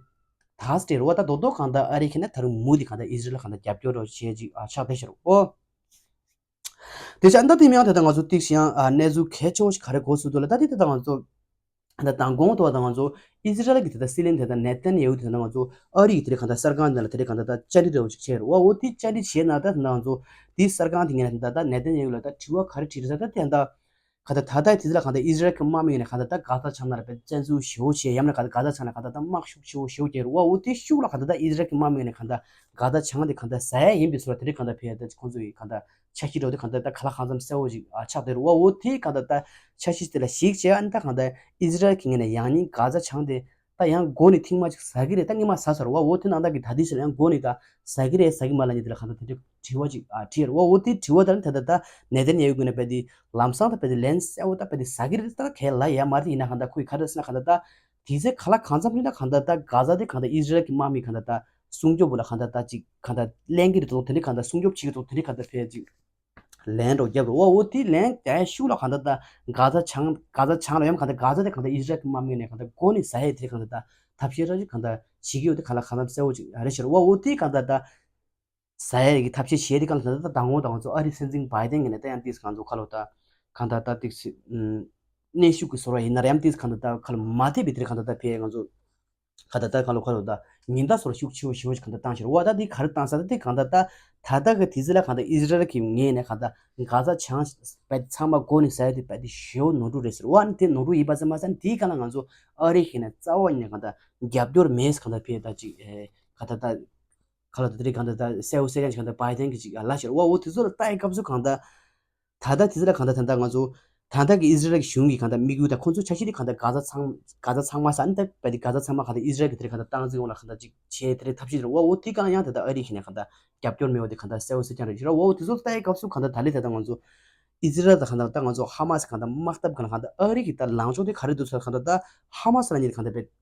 ག་སྤྲད་རོགས། ད་རྡོག་རྡོག་གང་ལྟར་ཨ་རི་ཁེ་ན་ད་རུང་མུ་དེ་གང་ལྟར་ཨི་ཟི་རལ་གང་ལྟར་རྒྱབ་སྐྱོར་རོགས་བྱེད་ཅིག་ཨ་ཆགས་བསྡད་ཤག་རོགས། དེ་ཆ་ད་དེ་མིན་ཡང་ད་ལྟ་ང་ཚོ་ཏིག་ཤི་ཡང་ཨ་གནས་ཚུལ་གལ་ཆེ་བོ་ཞིག་ག་རེ་གོ་སོང་འདུག་ལ། ད་དེ་ད་ལྟ་ང་ཚོ་ད་ལྟ་མདང་དགོང་ཐོག་ད་ང་ཚོ་ཨི་ཟི་རལ་གྱི་ད་ལྟ་སྲིད་བློན་དེ་ད་ནེ་ཐན་ཡ་ཧུ་དེ་ད་ལྟ་ང་ཚོ་ཨ་རི་གི་དེ་རེད་གང་ལྟར་གསར་ཁང་དེ་ལ་དེ་རེད་གང་ལྟར་ད་བཅར་འདྲི་འདྲ་བོ་ཞིག་བྱས་རེད་བ། འོ་དེ་བཅར་འདྲི་བྱས་ན་ད་ད་ལྟ་ང་ཚོ་དེ་གསར་ཁང་དེ་ངོས་ནས་ད་ད་ནེ་ཐན་ཡ་ཧུ་ལ་ད་དྲི་བ་ག་རེ་དྲིས་རེད་ཟེར་ད་དེ་ད་ག་ད་ད་ལྟ་དེ་ཚོ་ལ་གང་ལྟར་ཨི་ཟི་རལ་གྱི་དམག་མི་ངོས་ནས་གང་ལྟར་ད་གྷ་ཛ་བྱང་ནང་ལ་དཔེ་བཙན་འཛུལ་ཞེ་པོ་བྱས། ཡང་ན་གང་ལྟར་གྷ་ཛ་བྱང་ལ་གང་ལྟར་ད་དམག་ཤུགས་ཆེ་བོ་ཞེ་པོ་བརྒྱབ་རེད་བ། འོ་དེ་ཤུགས་ལ་གང་ལྟར་ད་ཨི་ཟི་རལ་གྱི་དམག་མི་ངོས་ནས་གང་ལྟར་གྷ་ཛ་བྱང་དེ་གང་ལྟར་ཟ་ཡ་ཡིན་པའི་བཟོ་འདྲ་དེ་རིགས་གང་ལྟར་ཕེབས་ཡ་ད་ཁོང་ཚོ་ཡི་གང་ལྟར་འཆར་གཞི་འདྲ་བོ་དེ་གང་ལྟར་ད་ག་ལ་གང་འཚམ་གསལ་བོ་ཞིག་ཨ་ཆགས་བསྡད་རེད་བ། འོ་དེ་གང་ལྟར་ད་འཆར་གཞི་དེ་ལ་གཞིགས་བྱས་ཨ་ནི་ད་གང་ལྟར་ཨི་ཟི་རལ་གྱི་ངོས་ནས་ཡང་སྙིང་གྷ་ཛ་བྱང་དེ་ད་ཡང་མགོ་ནས་ཐེངས་མ་གཅིག་ཟ་གི་རེད། ད་སྔོན་མ་ཟ་ཟེར་བ། འོ་དེ་ནང་ད་གི་ད་དེ་ཟེར་ཡང་མགོ་ནས་ད་ཟ་གི་རེད་ཟ་གི་མ་ལབ་མཁན་དེ་ལ་གང་ལྟར་དེ་འདྲ་དྲི་བ་ཅིག་ཨ་དྲིས་རེད་བ། འོ་དེ་དྲི་བ་ད་ནི་ད་ད་ད་ནེ་ཐན་ཡ་ཧུ་ངོས་ནས་རྦད་དེ་ལམ་སང་ད་རྦད་དེ་ལན་གསལ་བོ་ད་རྦད་དེ་ཟ་གི་རེད། ད་ག་ལ་ཡ་མ་རེད། ཡིན་ན་གང་ལྟར་ཁོས་ག་རེ་ཟེར་ན་གང་ལྟར་ད་དེ་ཚེ་ག་ལ་གང་འཚམ་རེད་ན་གང་ལྟར་ད་གྷ་ཛ་དེ་གང་ལྟར་ཨི་ཟི་རལ་གྱི་དམག་མི་གང་ལྟར་ད་སྲུང་སྐྱོབ་བོ་ལ་གང་ལྟར་ད་ཅིག་གང་ལྟར་ལེན་གི་རེད་དོ། དེ་འདྲ་གང་ལྟར་སྲུང་སྐྱོབ་བྱེད་ཀྱི་རེད་དོ། དེ་འདྲ་གང་ལྟར་ཕེབས་ཅིག་ལན་འདྲ་བོ་བརྒྱབ་རེད་བ། འོ་དེ་ལན་རྒྱག་ཡ་ཤུགས་ལ་གང་ལྟར་ད་གྷ་ཛ་བྱང་གྷ་ཛ་བྱང་ལ་ཡོད་མ་གང་ལྟར་གྷ་ཛ་དེ་གང་ལྟར་ཨི་ཟི་རལ་གྱི་དམག་མི་ནས་གང་ལྟར་མགོ་ནས་ཟ་ཡ་དེ་གང་ལྟར་ད་ཐབས་ཤེས་ར་ཅིག་གང་ལྟར་བྱེད་ཀྱི་ཡོད་དེ་གང་ལ་གང་ལྟར་གསལ་བོ་ཅིག་རེད་ཤག་རེད་བ། འོ་དེ་གང་ལྟར་ད་ཟ་ཡ་གི་ཐབས་ཤེས་བྱས་དེ་གང་ལྟར་ད་མདང་དགོང་ད་ང་ཚོ་ཨ་རིའི་སྲིད་འཛིན་བྷའི་ཏན་གྱི་ནས་ད་ཡང་ཏིས་གང་ཚོ་ཁ་ལོ་ད་གང་ལྟར་ད་ཏིས་གནས་ཤུགས་ཀྱི་བཟོ་འདྲ་ཡིན་ན་ར་ཡང་ཏིས་གང་ལྟར་ད་ཁ་ལོ་མ་ཐེབས་པའི་དེ་གང་ལྟར་ད་ཕེ་ང་ཚོ་ག་ད་ལྟ་ག་ལོ་ག་ལོ་ད་ཉེན་བརྡ་སོགས་ཤུགས་ཆེ་བོ་ཞེ་བོ་ཞིག་ག་ད་བཏང་ཤེར་བ། ད་འདི་ག་རེ་བཏང་ས་ད་འདི་ག་ད་ད་ད་ལྟ་གི་དུས་ཚོད་ལ་ག་ད་ཨི་ཟི་རལ་གྱི་ངོས་ནས་ག་ད་གྷ་ཛ་བྱང་པ་ཚང་མ་མགོ་ནས་ཟ་ཡ་དེ་པ་དེ་ཞེ་བོ་ནོར་འཁྲུལ་རེད་ཟེར་བ། ཨ་ནི་དེ་ནོར་འཁྲུལ་ཡིན་པ་ཙམ་མ་ཟད་དེའི་སྒང་ལ་ང་ཚོ་ཨ་རི་གི་ནས་རྩ་བ་ཉིད་ནས་ག་ད་རྒྱབ་སྐྱོར་མེད་ག་ད་ཕེ་ད་ཅིག་ག་ད་ད་ག་ལ་ད་དེ་རིགས་ག་ད་ད་གསལ་བོ་གསལ་རྐྱང་ཞིག་ག་ད་བྷའི་ཏན་གྱི་ཅིག་ལ་ཤེར་བ། འོ་དེ་ཚོ་ལ་ལྟ་ཡི་སྐབས་སུ་གང་ད། ད་ལྟ་དེ་ཚོ་ལ་གང་ལྟར་ད་ལྟ་ང་ཚོ་ད་ལྟ་གི་ཨི་ཟི་རལ་གྱི་གཞུང་གི་གང་ལྟར་དམིགས་ཡུལ་དང་ཁོང་ཚོའི་འཆར་གཞི་དེ་གང་ལྟར་གྷ་ཛ་ཚང་གྷ་ཛ་ཚང་མ་ས་ཨ་ནི་ད་བལ་དེ་གྷ་ཛ་ཚང་མ་གང་ལྟར་ཨི་ཟི་རལ་གྱི་དེ་གང་ལྟར་སྟངས་འཛིན་འོག་ལ་གང་ལྟར་ཅིག་བྱས་དེ་རེད་ཐབས་ཤེས་དེ་རེད་བ། འོ་དེ་གང་ཡང་ད་ལྟ་ཨ་རི་གི་ནས་གང་ལྟར་རྒྱབ་སྐྱོར་མེད་བ་དེ་གང་ལྟར་གསལ་བོ་གསལ་རྐྱང་རེད་ཤག་ར་བ། འོ་དེ་ཚོ་ལྟ་ཡི་སྐབས་སུ་གང་ལྟར་ད་ལྟ་ད་ལྟ་ང་ཚོ་ཨི་ཟི་རལ་དང་གང་ལྟར་ད་ང་ཚོ་ཧ་མ་སི་གང་ལྟར་དམག་འཐབ་གང་ལ་གང་ལྟར་ཨ་རི་གི་ད་ལངས་ཕྱོགས་དེ་ག་རེ་འདུག་ཟེར་གང་ལྟར་ད་ཧ་མ་སི་ལ་ཉེ་གང་ལྟར་བལ་ཏག་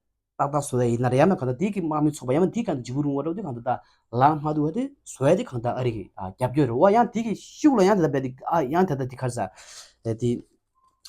ཏག་བཟོ་ཡ་ཡིན་ན་རེད། ཡང་ན་གང་ལྟར་དེ་གི་དམག་མི་ཚོགས་པ་ཡང་ན་དེ་གང་ལྟར་འཇིགས་སྐུལ་རུང་བ་འདྲ་བོ་དེ་གང་ལྟར་ད་ལངས་མ་ཐུབ་པ་དེ་བཟོ་ཡ་དེ་གང་ལྟར་ཨ་རི་གི་ཨ་རྒྱབ་སྐྱོར་རེད་བ། ཡང་དེ་གི་ཤུགས་ལ་ཡང་ད་ལྟ་བལ་དེ་ཨ་ཡང་ད་ལྟ་དེ་ག་རེ་ཟ་དེ་ད་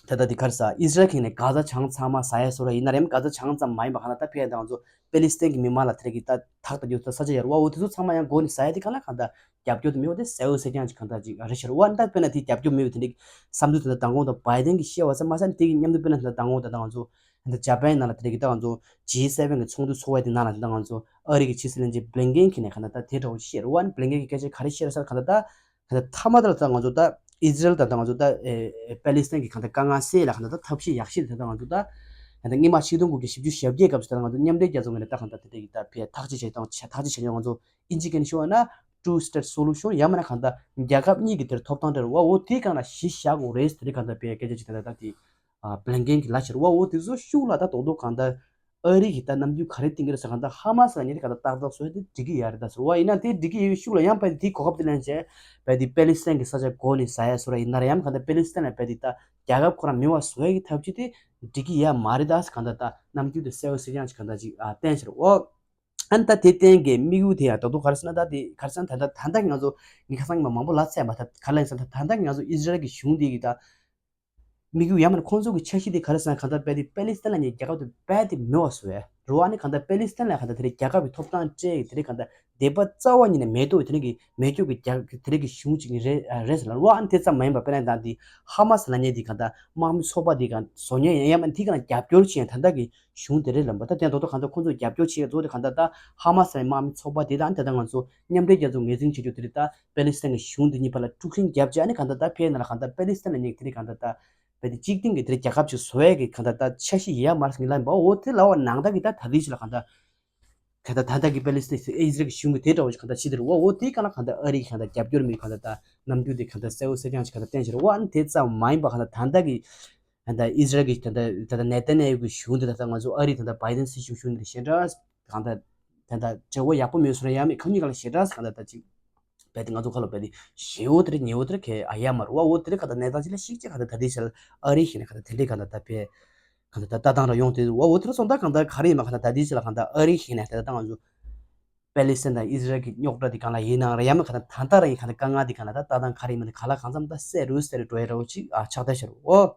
ལྟ་དེ་ག་རེ་ཟ་ཨི་ཟི་རལ་གི་ནས་གྷ་ཛ་བྱང་ཚང་མ་ཟ་ཡ་བཟོ་ར་ཡིན་ན་རེད། ཡང་གྷ་ཛ་བྱང་ཙམ་མ་ཡིན་པ་གང་ལྟར་ད་ཕེ་ཡ་ད་ང་ཚོ་པེ་ལི་སི་ཐན་གི་མི་མང་ལ་དེ་རིགས་ད་ཐག་ད་རྒྱུ་ད་ས་ཆ་ཡར་བ་འོ་དེ་ཚོ་ཚང་མ་ཡང་མགོ་ནས་ཟ་ཡ་དེ་གང་ལ་གང་ལྟར་རྒྱབ་སྐྱོར་དེ་མེད་བ་དེ་གསལ་བོ་གསལ་རྐྱང་ཅིག་གང་ལྟར་ཅིག་རེད་ཤག་ར་བ། ཨ་ནི་ད་དཔེར་ན་དེ་རྒྱབ་སྐྱོར་མེད་བ་དེ་འདྲའི་བསམ་ཚུལ་དེ་ད་མདང་དགོང་ད་བྷའི་ཏན་གི་བཤད་བ་ཙམ་མ་ཟད་ཨ་ནི་དེ་གི་མཉམ་དུ་དཔེར་ན་ད་ལྟ་མདང་དགོང་ད་ད་ང་ཚོ་ད་ལྟ་ཇ་པན་ནང་ལ་དེ་རིགས་ད་ང་ཚོ་ཇི་སེ་ཝེན་གི་ཚོགས་འདུ་ཚོགས་པ་དེ་ནང་ལ་ད་ལྟ་ང་ཚོ་ཨ་རི་གི་ཕྱི་སྲིད་བློན་ཆེན་བྷི་ལིན་ཀེན་གྱིས་ནས་གང་ལྟར་ད་དེ་འདྲ་བོ་བཤད་རེད་བ། ཨ་ནི་བྷི་ལིན་ཀེན་གྱིས་སྐད་ཆ་ག་རེ་བཤད་རེད་ཟེར་གང་ལྟར་ད་གང་ལྟར་མཐའ་མ་ད་ལ་ད་ང་ཚོ་ད་ཨི་ཟི་རལ་ད་ད་ང་ཚོ་ད་ཨེ་པེ་ལི་སི་ཐན་གྱི་གང་ལྟར་དཀའ་ངལ་སེལ་ལ་གང་ལྟར་ད་ཐབས་ཤེས་ཡག་ཤོས་དེ་ད་ང་ཚོ་ད་གང་ལྟར་སྔོན་མ་ཆིག་སྟོང་དགུ་བརྒྱ་བཞི་བཅུ་ཞེ་བརྒྱད་སྐབས་སུ་ད་ང་ཚོ་མཉམ་འབྲེལ་རྒྱལ་ཚོགས་ངོས་ནས་ད་གང་ལྟར་དེ་འདྲ་གི་ད་ཕེ་ཐག་གཅོད་བྱས་དང་ཐག་གཅོད་བྱས་ཡོང་ང་ཚོ་ཨིན་ཇི་སྐད་ནས་ཞུ་བ་ན་two state solution ཡང་མིན་ན་གང་ལྟར་རྒྱལ་ཁབ་གཉིས་ཀྱི་དེར་ཐོབ་ཐང་སྤྲད་རེད་བ། འོ་དེའི་སྒང་ལ་གཞི་བཞག་དགོས་རེད་དེ་རིགས་གང་ལྟར་བས་སྐད་ཆ་ཅིག་ད་ལྟ་ད་དེ་བྷི་ལིན་ཀེན་གྱིས་ལབ་ཤག་རེད་བ། འོ་དེ་ཚོ་ཤུགས་ལ་ད་རྡོག་རྡོག་གང་ལྟར་ཨ་རི་གིས་ད་རྣམ་འགྱུར་ག་རེ་བསྟན་གྱི་རེད་ཟེར་གང་ལྟར་ཧ་མ་སི་ལ་ཉེ་དེ་གང་ལྟར་ཏག་ཏག་བཟོས་ཏེ་འགྲིག་གི་ཡོད་རེད་ད་ཟེར་བ། ཡིན་ན་དེ་འགྲིག་གི་ཡོད་ཤུགས་ལ་ཡང་བས་དེ་གོ་སྐབས་དེ་ལེན་བྱས་བས་དེ་པེ་ལི་སི་ཐན་གྱི་ས་ཆ་མགོ་ནས་ཟ་ཡ་བཟོ་ར་ཡིན་ན་ར་ཡང་གང་ལྟར་པེ་ལི་སི་ཐན་ལ་བས་དེ་ད་རྒྱལ་ཁབ་ཁོ་རང་མེད་པ་བཟོ་ཡ་གི་ཐབས་ཇུས་དེ་འགྲིག་གི་ཡོད་མ་རེད་ད་ཟེར་གང་ལྟར་ད་རྣམ་འགྱུར་དེ་གསལ་བོ་གསལ་རྐྱང་ཅིག་གང་ལྟར་ཅིག་བསྟན་ཤག་རེད་བ། ཨ་ནི་ད་དེ་བསྟན་གྱི་དམིགས་ཡུལ་དེ་ཡང་རྡོག་རྡོག་ག་རེ་ཟེར་ན་ད་དེ་ག་རེ་ཟེར་ན་ད་ལྟ་ད་ལྟ་གི་ང་ཚོ་ངས་ཁ་སང་ཉི་མ་མང་པོ་ལབ་ཚར་ཡ་མ་ཐག་ག་རེ་ལབ་ཡིན་ཟེར་ན་ད་ལྟ་གི་ང་ཚོ་ཨི་ཟི་རལ་གྱི་གཞུང་དེ་གི་ད་དམིགས་ཡུལ་ཡང་མིན་ན་ཁོང་ཚོ་གི་འཆར་གཞི་དེ་ག་རེ་ཟེར་ན་གང་ལྟར་པེ་དེ་པེ་ལི་སི་ཐན་ལ་ཉེ་རྒྱལ་ཁབ་དེ་པེ་དེ་མེད་པ་བཟོ་ཡ་རེད་བ། ཨ་ནི་གང་ལྟར་པེ་ལི་སི་ཐན་ལ་གང་ལྟར་དེ་རིང་རྒྱལ་ཁབ་ཀྱི་ཐོབ་ཐང་སྤྲད་དེ་རིང་གང་ལྟར་དད་པ་རྩ་བ་ཉིད་ནས་མེད་དོ། དེ་རིང་གི་མེད་སྐྱོ་གི་རྒྱ་དེ་རིང་གི་གཞུང་ཅིག་རེད་རེད་ཟེར་ལ་རེད་བ། ཨ་ནི་དེ་ཙམ་མ་ཡིན་པ་དཔེར་ན་ད་དེ་ཧ་མ་སི་ལབ་མཁན་དེ་གང་ལྟར་དམག་མི་ཚོགས་པ་དེ་གང་བཟོ་མཁན་ཡང་ཡང་མིན་དེ་གང་ལ་རྒྱབ་སྐྱོར་བྱེད་མཁན་ད་ལྟ་གི་གཞུང་དེ་རེད་ལབ་པ། ད་དེ་རྡོག་རྡོག་གང་ལྟར་ཁོང་ཚོ་རྒྱབ་སྐྱོར་བྱེད་ཡ་གཙོ་བོ་དེ་གང་ལྟར་ད་ཧ་མ་སི་ལ་དམག་མི་ཚོགས་པ་དེ་དང་དེ་ལྟར་ང་ཚོ་མཉམ་འབྲེལ་རྒྱལ་ཚོགས་ངོས་འཛིན་བྱེད་རྒྱུ་དེ་རེད། ད་པེ་ལི་སི་ཐན་གྱི་གཞུང་དེ་གཉིས་བར་ལ་དཀྲུག་ཤིང་བརྒྱབ་བྱས་ཨ་ནི་གང་ལྟར་ད་ཕེ་ན་ལ་གང་ལྟར་པེ་ལི་སི་ཐན་ལ་ཉེ་དེ་རིང་གང་ལྟར་ད་པེ་དེ་གཅིག་སྟེང་གི་དེ་རིང་རྒྱལ་ཁབ་ཅིག་བཟོ་ཡ་གི་གང་ལྟར་ད་འཆར་གཞི་ཡོད་མ་རེད་ཟེར་གྱི་ལབ་ཡིན་པ། འོ་དེ་ལབ་པ་ནང་ལྟར་གི་ད་ད་རེས་ཅིག་ལ་གང་ལྟར་གང་ལྟར་ད་ལྟ་གི་པེ་ལི་སི་ཐན་ཨི་ཟི་རལ་གྱི་གཞུང་གི་དེ་འདྲ་བོ་ཞིག་གང་ལྟར་ཕྱི་དེ་རེད་བ། འོ་དེ་གང་ལ་གང་ལྟར་ཨ་རི་གི་གང་ལྟར་རྒྱབ་སྐྱོར་མེད་གང་ལྟར་ད་རྣམ་འགྱུར་དེ་གང་ལྟར་གསལ་བོ་གསལ་རྐྱང་ཞིག་གང་ལྟར་བསྟན་ཞིག་རེད་བ། ཨ་ནི་དེ་ཙམ་མ་ཡིན་པ་གང་ལྟར་ད་ལྟ་གི་ད་ལྟ་ཨི་ཟི་རལ་གྱི་ད་ལྟ་ད་ལྟ་ནེ་ཐན་ཡ་ཧུ་གི་གཞུང་དེ་ད་ལྟ་ང་ཚོ་ཨ་རི་ད་ལྟ་བྷའི་ཏན་སྲིད་སྐྱོང་གཞུང་དེ་ཞེ་དྲག་གང་ལྟར་ད་ལྟ་འབྲེལ་བ་ཡག་པོ་མེད་སོང་ན་ཡང་མེད་ཁ་ཉིན་གང་ལ་ཞེ་དྲག་གང་ལྟར་ད་ཅིག་ རྦད་དེ་ང་ཚོ་ཁ་ལོ་རྦད་དེ་ཞེ་བོ་དེ་རེད། ཉེ་བོ་དེ་རེད། གལ་ཨ་ཡ་མ་རེད་བ། འོ་དེ་རེད། གང་ལྟར་གནས་སྟངས་ཅིག་ལ་ཞིག་ཅིག་གང་ལྟར་ད་ལྟའི་ཆར་ཨ་རི་ཞིག་ནས་གང་ལྟར་དེ་འདྲའི་གང་ལྟར་ད་ཕེ་གང་ལྟར་ད་ལྟ་སྟངས་ར་ཡོང་དེ་བ། འོ་དེ་རེད། སོང་ད་གང་ལྟར་ག་རེ་ཡིན་མ་གང་ལྟར་ད་ལྟའི་ཆར་ལ་གང་ལྟར་ཨ་རི་ཞིག་ནས་ད་ལྟ་ང་ཚོ་པེ་ལི་སི་ཐན་དང་ཨི་ཟི་རལ་གྱི་རྙོག་དྲ་དེ་གང་ལ་ཡིན་ནའང་རེད། ཡང་མིན་གང་ལྟར་ད་ལྟ་ར་ཡིན་གང་ལྟར་དཀའ་ངལ་དེ་གང་ལ་ད་ལྟ་སྟངས་ག་རེ་ཡིན་མིན་དེ་ག་ལ་གང་འཚམ་ད་སེ་རུ་སེ་རུ་འགྲོ་ཡ་འདྲ་བོ་ཅིག་ཨ་ཆགས་བསྡད་ཤག་རེད་བ།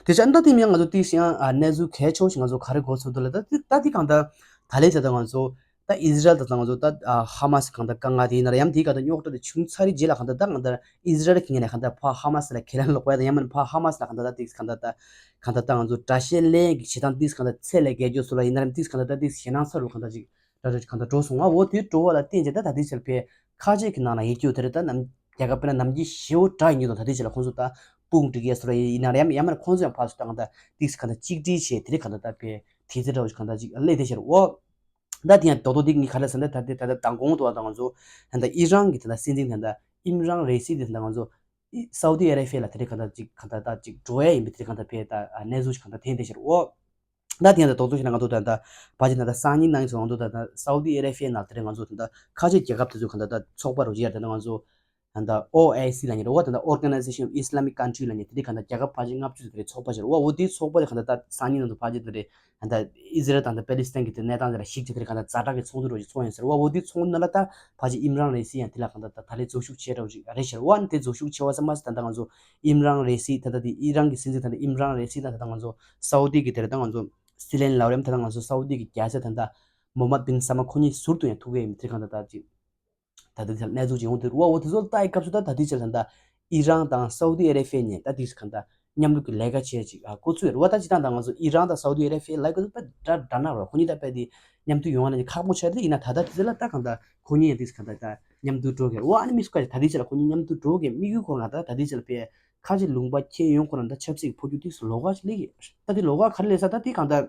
དེ་ཆ་ཨ་ད་དེ་མིན་ང་ཚོ་ཏིག་ཡང་ཨ་གནས་ཚུལ་གལ་ཆེ་བོ་ཞིག་ང་ཚོ་ག་རེ་གོ་ཚོད་འདུག་ལ། ད་དེ་ད་དེ་གང་ལྟར་ད་ལས་ད་ལྟ་ང་ཚོ་ད་ཨི་ཟི་རལ་དང་ད་ང་ཚོ་ད་ཨ་ཧ་མ་སི་གང་ལྟར་དཀའ་ངལ་དེ་ཡིན་ན་ར་ཡང་དེ་གང་ལྟར་རྙོག་དྲ་དེ་བྱུང་ཚར་རེད་རྗེས་ལ་གང་ལྟར་ད་གང་ལྟར་ཨི་ཟི་རལ་གྱི་ངོས་ནས་གང་ལྟར་ཕ་ཧ་མ་སི་ལ་ཁས་ལེན་ལོག་པ་ཡང་མིན་ཕ་ཧ་མ་སི་ལ་གང་ལྟར་ད་ཏིག་གང་ལྟར་ད་གང་ལྟར་ད་ང་ཚོ་དགྲ་ཤ་ལེན་གྱི་བྱེད་སྟངས་ཏིག་གང་ལྟར་ཚད་ལས་བརྒལ་རྒྱུ་སོགས་ལ་ཡིན་ན་ར་ཏིག་གང་ལྟར་ད་ཏིག་ཞེད་སྣང་ཚ་རུ་གང་ལྟར་ཅིག་ད་ད་གང་ལྟར་འགྲོ་སོང་ང་། འོ་དེ་འགྲོ་བ་ལ་བརྟེན་བྱས་ད་ད་ལྟའི་ཆར་ཕེ་ཁ་ཆེ་གི་ནང་ལ་ཡིད་སྐྱོ་དེ་རེད། ད་ནམ་རྒྱལ་ཁབ་དཔེར་ན་ནམ་རྒྱུན་ཞེ་བོ་དྲག་ཡིན་དུས་དང་ད་ལྟའི་ཆར་ལ་ཁོང་ཚོ་ད་དཔུང་སྒྲིག་ཡས་སོ་ར་ཡིན་ན་ར་ཡང་ཡང་མིན་ཁོང་ཚོ་ཡང་ཕར་ཚུར་ད་གང་ལྟར་ཏིག་གང་ལྟར་གཅིག་སྒྲིལ་བྱས་དེ་རེད། གང་ལྟར་ད་ཕེ་དེ་ཚེ་འདྲ་བོ་ཞིག་གང་ལྟར་ཅིག་སླེབས་བསྡད་ཤར་འོ། ད་དེ་ཡང་རྡོག་རྡོག་དེ་ངས་ག་རེ་ཟེར་ན་ད་དེ་ད་ལྟ་མདང་དགོང་དུ་བ་ད་ང་ཚོ་ད་ལྟ་ཨི་རན་གྱི་ད་ལྟ་སྲིད་འཛིན་ད་ལྟ་ཨིམ་རན་རེ་སི་དེ་ད་ལྟ་ང་ཚོ་སའུ་ཏི་ཨ་རེ་ཕི་ཡ་ལ་དེ་རེད། གང་ལྟར་ཅིག་གང་ལྟར་ད་ཅིག་འགྲོ་ཡ་ཡིན་པའི་དེ་རེད། གང་ལྟར་ཕེ་ད་གནས་ཚུལ་ཞིག་གང་ལྟར་ཐོན་བསྡད་ཤར་འོ། ད་དེ་ཡང་ད་རྡོག་རྡོག་བྱས་ན་ང་ཚོ་ད་ལྟ་ཕལ་ཆེར་ད་ལྟ་སང་ཉིན་གནངས་ཚེ་ང་ཚོ་ད་ལྟ་སའུ་ཏི་ཨ་རེ་ཕི་ཡ་ནང་དེ་རེད། ང་ཚོ་ད་ལྟ་ཁ་ཆེ་རྒྱལ་ཁབ་དེ་ཚོ་གང་ལྟར་ད་ཚོགས་པ་རུ་བྱེད་ཡ་ད་ལྟ་ང་ཚོ་ད་ལྟ་ཨོ་ཨའི་སི་ལབ་མཁན་རེད་བ། ད་ལྟ་Organization of Islamic Country ལབ་མཁན་དེ་རེད། གང་ལྟར་རྒྱལ་ཁབ་ཕལ་ཆེར་ལྔ་བཅུ་དེ་རེད་ཚོགས་པ་བྱེད་རེད་བ། འོ་དེའི་ཚོགས་པ་དེ་གང་ལྟར་ད་སང་ཉིན་ནང་དུ་ཕལ་ཆེར་དེ་རེད། ད་ལྟ་ཨི་ཟི་རལ་དང་ད་པེ་ལི་སི་ཐན་གྱི་དེ་གནས་སྟངས་དེ་ལ་གཞིགས་བྱས་དེ་རེད། གང་ལྟར་ཛ་དྲག་གི་ཚོགས་འདུ་རུ་ཅིག་ཚོགས་ཡིན་ཟེར་བ། འོ་དེའི་ཚོགས་འདུ་ནང་ལ་ད་ཕལ་ཆེར་ཨིམ་རན་རེ་སི་ཡང་དེ་ལ་གང་ལྟར་ད་ད་ལན་འཛུལ་ཞུགས་བྱས་འདྲ་བོ་ཅིག་རེད་ཤར་བ། དེ་འཛུལ་ཞུགས་བྱས་པ་ཙམ་མ་ཟད་ད་ལྟ་ང་ཚོ་ཨིམ་རན་རེ་སི་ད་ལྟ་དེ་ཨི་རན་གྱི་སྲིད་འཛིན་ད་ལྟ་ཨིམ་རན་རེ་སི་དང་ད་ལྟ་ང་ཚོ་སའུ་ཏི་གི་དེ་རེད། ད་ང་ཚོ་སྲིད་བློན་ལའོ་རེམ་ད་ལྟ་ང་ཚོ་སའུ་ཏི་གི་རྒྱལ་སྲས་ད་ལྟ་མོ་མད་བིན་ས་མ་ཁོ་གཉིས་ཟུར་དུ་ཡང་ཐུག་གི་ཡིན་དེ་གང་ལྟར་ད་ཅིག་ད་ལྟ་དེ་ལ་གནས་ཚུལ་ཅིག་ཡོང་དུས་རུ་བ། འོ་དེ་ཚོ་ལ་ལྟ་ཡི་སྐབས་སུ་ད་ད་ལྟའི་ཆར་ད་ལྟ་ཨི་རན་དང་སའུ་ཏི་ཨ་རེ་ཕི་ཡ་གཉིས་ད་དེ་གང་ལྟར་མཉམ་རུབ་ཀྱི་ལས་ཀ་བྱེད་ཅིག་ཨ་འགོ་ཚུགས་ཡོད་རེད་བ། ད་སྤྱིར་བཏང་ད་ང་ཚོ་ཨི་རན་དང་སའུ་ཏི་ཨ་རེ་ཕི་ཡ་ལབ་དགོས་ཚུལ་དཔེ་འདྲ་འདྲ་ན་རོ། ཁོ་གཉིས་ད་དཔེ་དེ་མཉམ་དུ་ཡོང་བ་ན་ཁག་པོ་ཆགས་རེད། ཡིན་ན་ད་ལྟ་དེ་ཚོ་ལ་ད་གང་ལྟར་ཁོ་གཉིས་ཡང་དེ་གང་ལྟར་ད་མཉམ་དུ་འགྲོ་གི་རེད་བ། ཨ་ནི་མི་སུ་ཁ་ཅིག་ད་ལྟའི་ཆར་ལ་ཁོ་གཉིས་མཉམ་དུ་འགྲོ་གི་དམིགས་ཡུལ་ཁོ་རང་ད་ད་ལྟའི་ཆར་ལ་ཕེ་ཁ་ཅིག་ལུང་པ་ཁྱེད་ཡོང་ཁོ་རང་ད་ཆབ་སྲིད་ཀྱི་འཕོ་འགྱུར་དེ་ལོགས་ཀ་ཅིག་སླེབས་ཀྱི་ད་དེ་ལོགས་ཀ་ག་རེ་སླེབས་ས་ད་དེ་གང་ལྟར།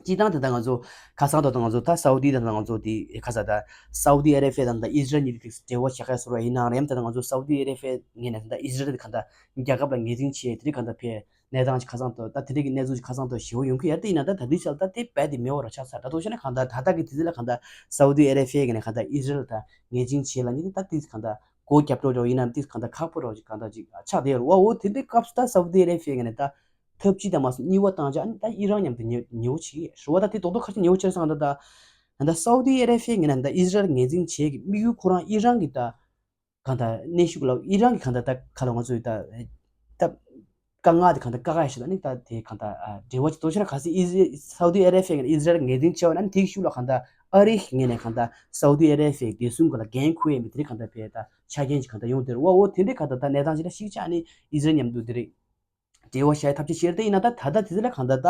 སྤྱིར་བཏང་དེ་ལྟར་ང་ཚོ་ཁ་སང་དེ་ལྟར་ང་ཚོ་ད་སའུ་ཏི་དེ་ལྟར་ང་ཚོ་དེ་ཁ་ས་ད་སའུ་ཏི་ཨ་རེ་ཕི་ཡ་དང་ད་ཨི་ཟི་རལ་གཉིས་དེ་འབྲེལ་བ་བཞག་ཡ་བཟོ་འདྲ་ཡིན་ནའང་རེད། ད་ལྟ་ང་ཚོ་སའུ་ཏི་ཨ་རེ་ཕི་ཡ་ངོས་ནས་ད་ཨི་ཟི་རལ་དེ་གང་ལྟར་རྒྱལ་ཁབ་ལ་ངོས་འཛིན་བྱེད་དེ་རིགས་གང་ལྟར་ཕེ་གནས་སྟངས་ཀྱི་ཁ་སང་དུ་ད་དེ་རིགས་ཀྱི་གནས་ཚུལ་གྱི་ཁ་སང་དུ་ཞེ་པོ་ཡོང་གི་ཡོད་རེད། ཡིན་ན་ད་ད་ལྟའི་ཆར་ད་དེ་རྦད་དེ་མེད་པ་ར་ཆགས་ཚར། ད་དུང་བཤད་ན་གང་ལྟར་ད་ལྟ་གི་དུས་ཚོད་ལ་གང་ལྟར་སའུ་ཏི་ཨ་རེ་ཕི་ཡ་ངོས་ནས་གང་ལྟར་ཨི་ཟི་རལ་ད་ངོས་འཛིན་བྱེད་ལ་ནི་ད་དེ་གང་ལྟར་སྒོ་རྒྱབ་འགྲོ་འགྲོ་ཡིན་ན་དེ་གང་ལྟར་ཁག་པོ་འགྲོ་ཅིག་གང་ལྟར་ཅིག་ཆགས་བསྡད་ཡོད་རེད་བ། འོ་དེ་འདྲའི་སྐབས་སུ་ད་སའུ་ཏི་ཨ་རེ་ཕི་ཡ་ངོས་ནས་ད་ཐབས་གཅིག་དང་མ་སོང་གཉིས་པ་བཏང་བྱས་ཨ་ནི་ད་ཨི་རན་མཉམ་དུ་ཉེ་ཉེ་བོ་བྱེད་ཀྱི་རེད་བ། ད་དེ་རྡོག་རྡོག་ཁ་ཤས་ཉེ་བོ་བྱས་སོང་། ད་ད་ད་སའུ་ཏི་ཨ་རེ་ཕི་ཡ་ངོས་ནས་ད་ཨི་ཟི་རལ་ངོས་འཛིན་བྱེད་ཀྱི་དམིགས་ཡུལ་ཁོ་རང་ཨི་རན་གྱི་ད་གང་ལྟར་གནོན་ཤུགས་ལ་ཨི་རན་གྱི་གང་ལྟར་ད་ག་ལ་ང་ཚོའི་ད་ད་དཀའ་ངལ་དེ་གང་ལྟར་དཀའ་ཁག་ཞིག་ལ་ནི་ད་དེ་གང་ལྟར་འབྲེལ་བ་ཅིག་དོ་ཤེས་ན་ག་སེ་ཨི་ཟི་སའུ་ཏི་ཨ་རེ་ཕི་ཡ་ངོས་ནས་ཨི་ཟི་རལ་ངོས་འཛིན་བྱས་པ་ན་ནི་དེ་གི་ཤུགས་ལ་གང་ལྟར་ཨ་རི་གི་ངོས་ནས་གང་ལྟར་སའུ་ཏི་ཨ་རེ་ཕི་ཡའི་བདེ་སྲུང་ག་ལ་འགན་འཁུར་ཡས་མི་དེ་རིགས་གང་ལྟར་བས་ད་ཆ་རྐྱེན་ཅིག་གང་ལྟར་ཡོང་དེ་རེད་བ། འོ་དེ་འདྲའི་གང་ལྟར་ད་གནས་སྟངས་ཅིག་ལ་གཞིགས་བྱས་ནི་ཨི་ཟི་རལ་མཉམ་དུ་དེ་རིགས་འབྲེལ་བ་བྱ་ཡ་ཐབས་ཤེས་བྱས་རེད། དེ་ཡིན་ན་ད་ད་ལྟ་དེ་ཚོ་ལ་གང་ལྟར་ད་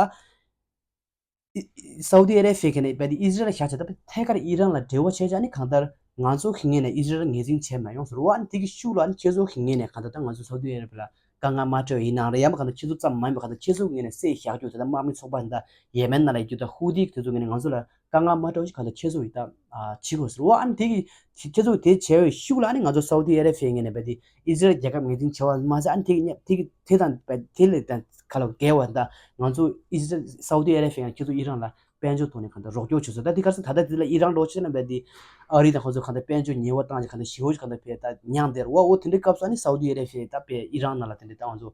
ཨི་ཨི་སའུ་ཏི་ཨ་རེ་ཕི་ཡ་གི་ནས་རྦད་དེ་ཨི་ཟི་རལ་ལ་བཞག་བྱས་ད་ཐད་ཀར་ཨི་རན་ལ་འབྲེལ་བ་བྱས་བྱས་ནི་གང་ལྟར་ང་ཚོ་གི་ངོས་ནས་ཨི་ཟི་རལ་ངོས་འཛིན་བྱས་མ་ཡོང་ཟེར་བ། ཨ་ནི་དེ་གི་ཤུགས་ལ་ཨ་ནི་ཁྱེད་ཚོ་གི་ངོས་ནས་གང་ལྟར་ད་ང་ཚོ་སའུ་ཏི་ཨ་རེ་བྷི་ཡ་ལ་དཀའ་ངལ་མ་སྤྲད་པ་ཡིན་ནའང་རེད། ཡང་མ་གང་ལྟར་ཁྱེད་ཚོ་ཙམ་མ་ཡིན་པ་གང་ལྟར་ཁྱེད་ཚོ་གི་ངོས་ནས་སེལ་བཞག་རྒྱུ་དེ་ལྟར་དམག་མི་ཚོགས་པ་དེ་འདྲ་ཡེ་མེན་ནང་ལ་ཡོད་རྒྱུ་དང་ཧུ་ཏི་དེ་ཚོ་ངོས་ནས་ང་ཚོ་ལ་དཀའ་ངལ་མ་སྤྲད་པ་ཞིག་གང་ལྟར་ཁྱེད་ཚོ་ཡིས་ད་ཨ་བྱེད་དགོས་ཟེར་བ། ཨ་ནི་དེ་གི་ཁྱེད་ཚོ་དེ་བྱས་པའི་ཤུགས་ལ་ཨ་ནི་ང་ཚོ་སའུ་ཏི་ཨ་རེ་བྷི་ཡའི་ངོས་ནས་རྦད་དེ་ཨི་ཟི་རལ་རྒྱལ་ཁབ་ངོས་འཛིན་བྱས་པ་མ་ཟད་ཨ་ནི་དེ་གི་དེ་དང་རྦད་དེ་ལས་ད་ག་ལ་བརྒལ་བ་ད་ང་ཚོ་ཨི་ཟི་རལ་སའུ་ཏི་ཨ་རེ་བྷི་ཡ་ཁྱེད་ཚོ་ཨི་རན་ལ་དཔལ་འབྱོར་ཐོག་ནས་གང་ལྟར་རོགས་སྐྱོར་བྱེད་ཚུལ་ད་འདི་ག་ས་ད་ལྟ་འདི་ལ་ཨི་རན་འགྲོ་ཆེ་ན་རྦད་དེ་ཨ་རི་དང་ཁོང་ཚོ་གང་ལྟར་དཔལ་འབྱོར་ཉེས་པ་བཏང་ཅིག་གང་ལྟར་ཞི་བོ་ཅིག་གང་ལྟར་བས་ད་མྱངས་བསྡད་རེད་བ། འོ་དེ་འདྲའི་སྐབས་སུ་ཨ་ནི་སའུ་ཏི་ཨ་རེ་བྷི་ཡ་ད་བས་ཨི་རན་ནང་ལ་དེ་འདྲའི་ད་ང་ཚོ་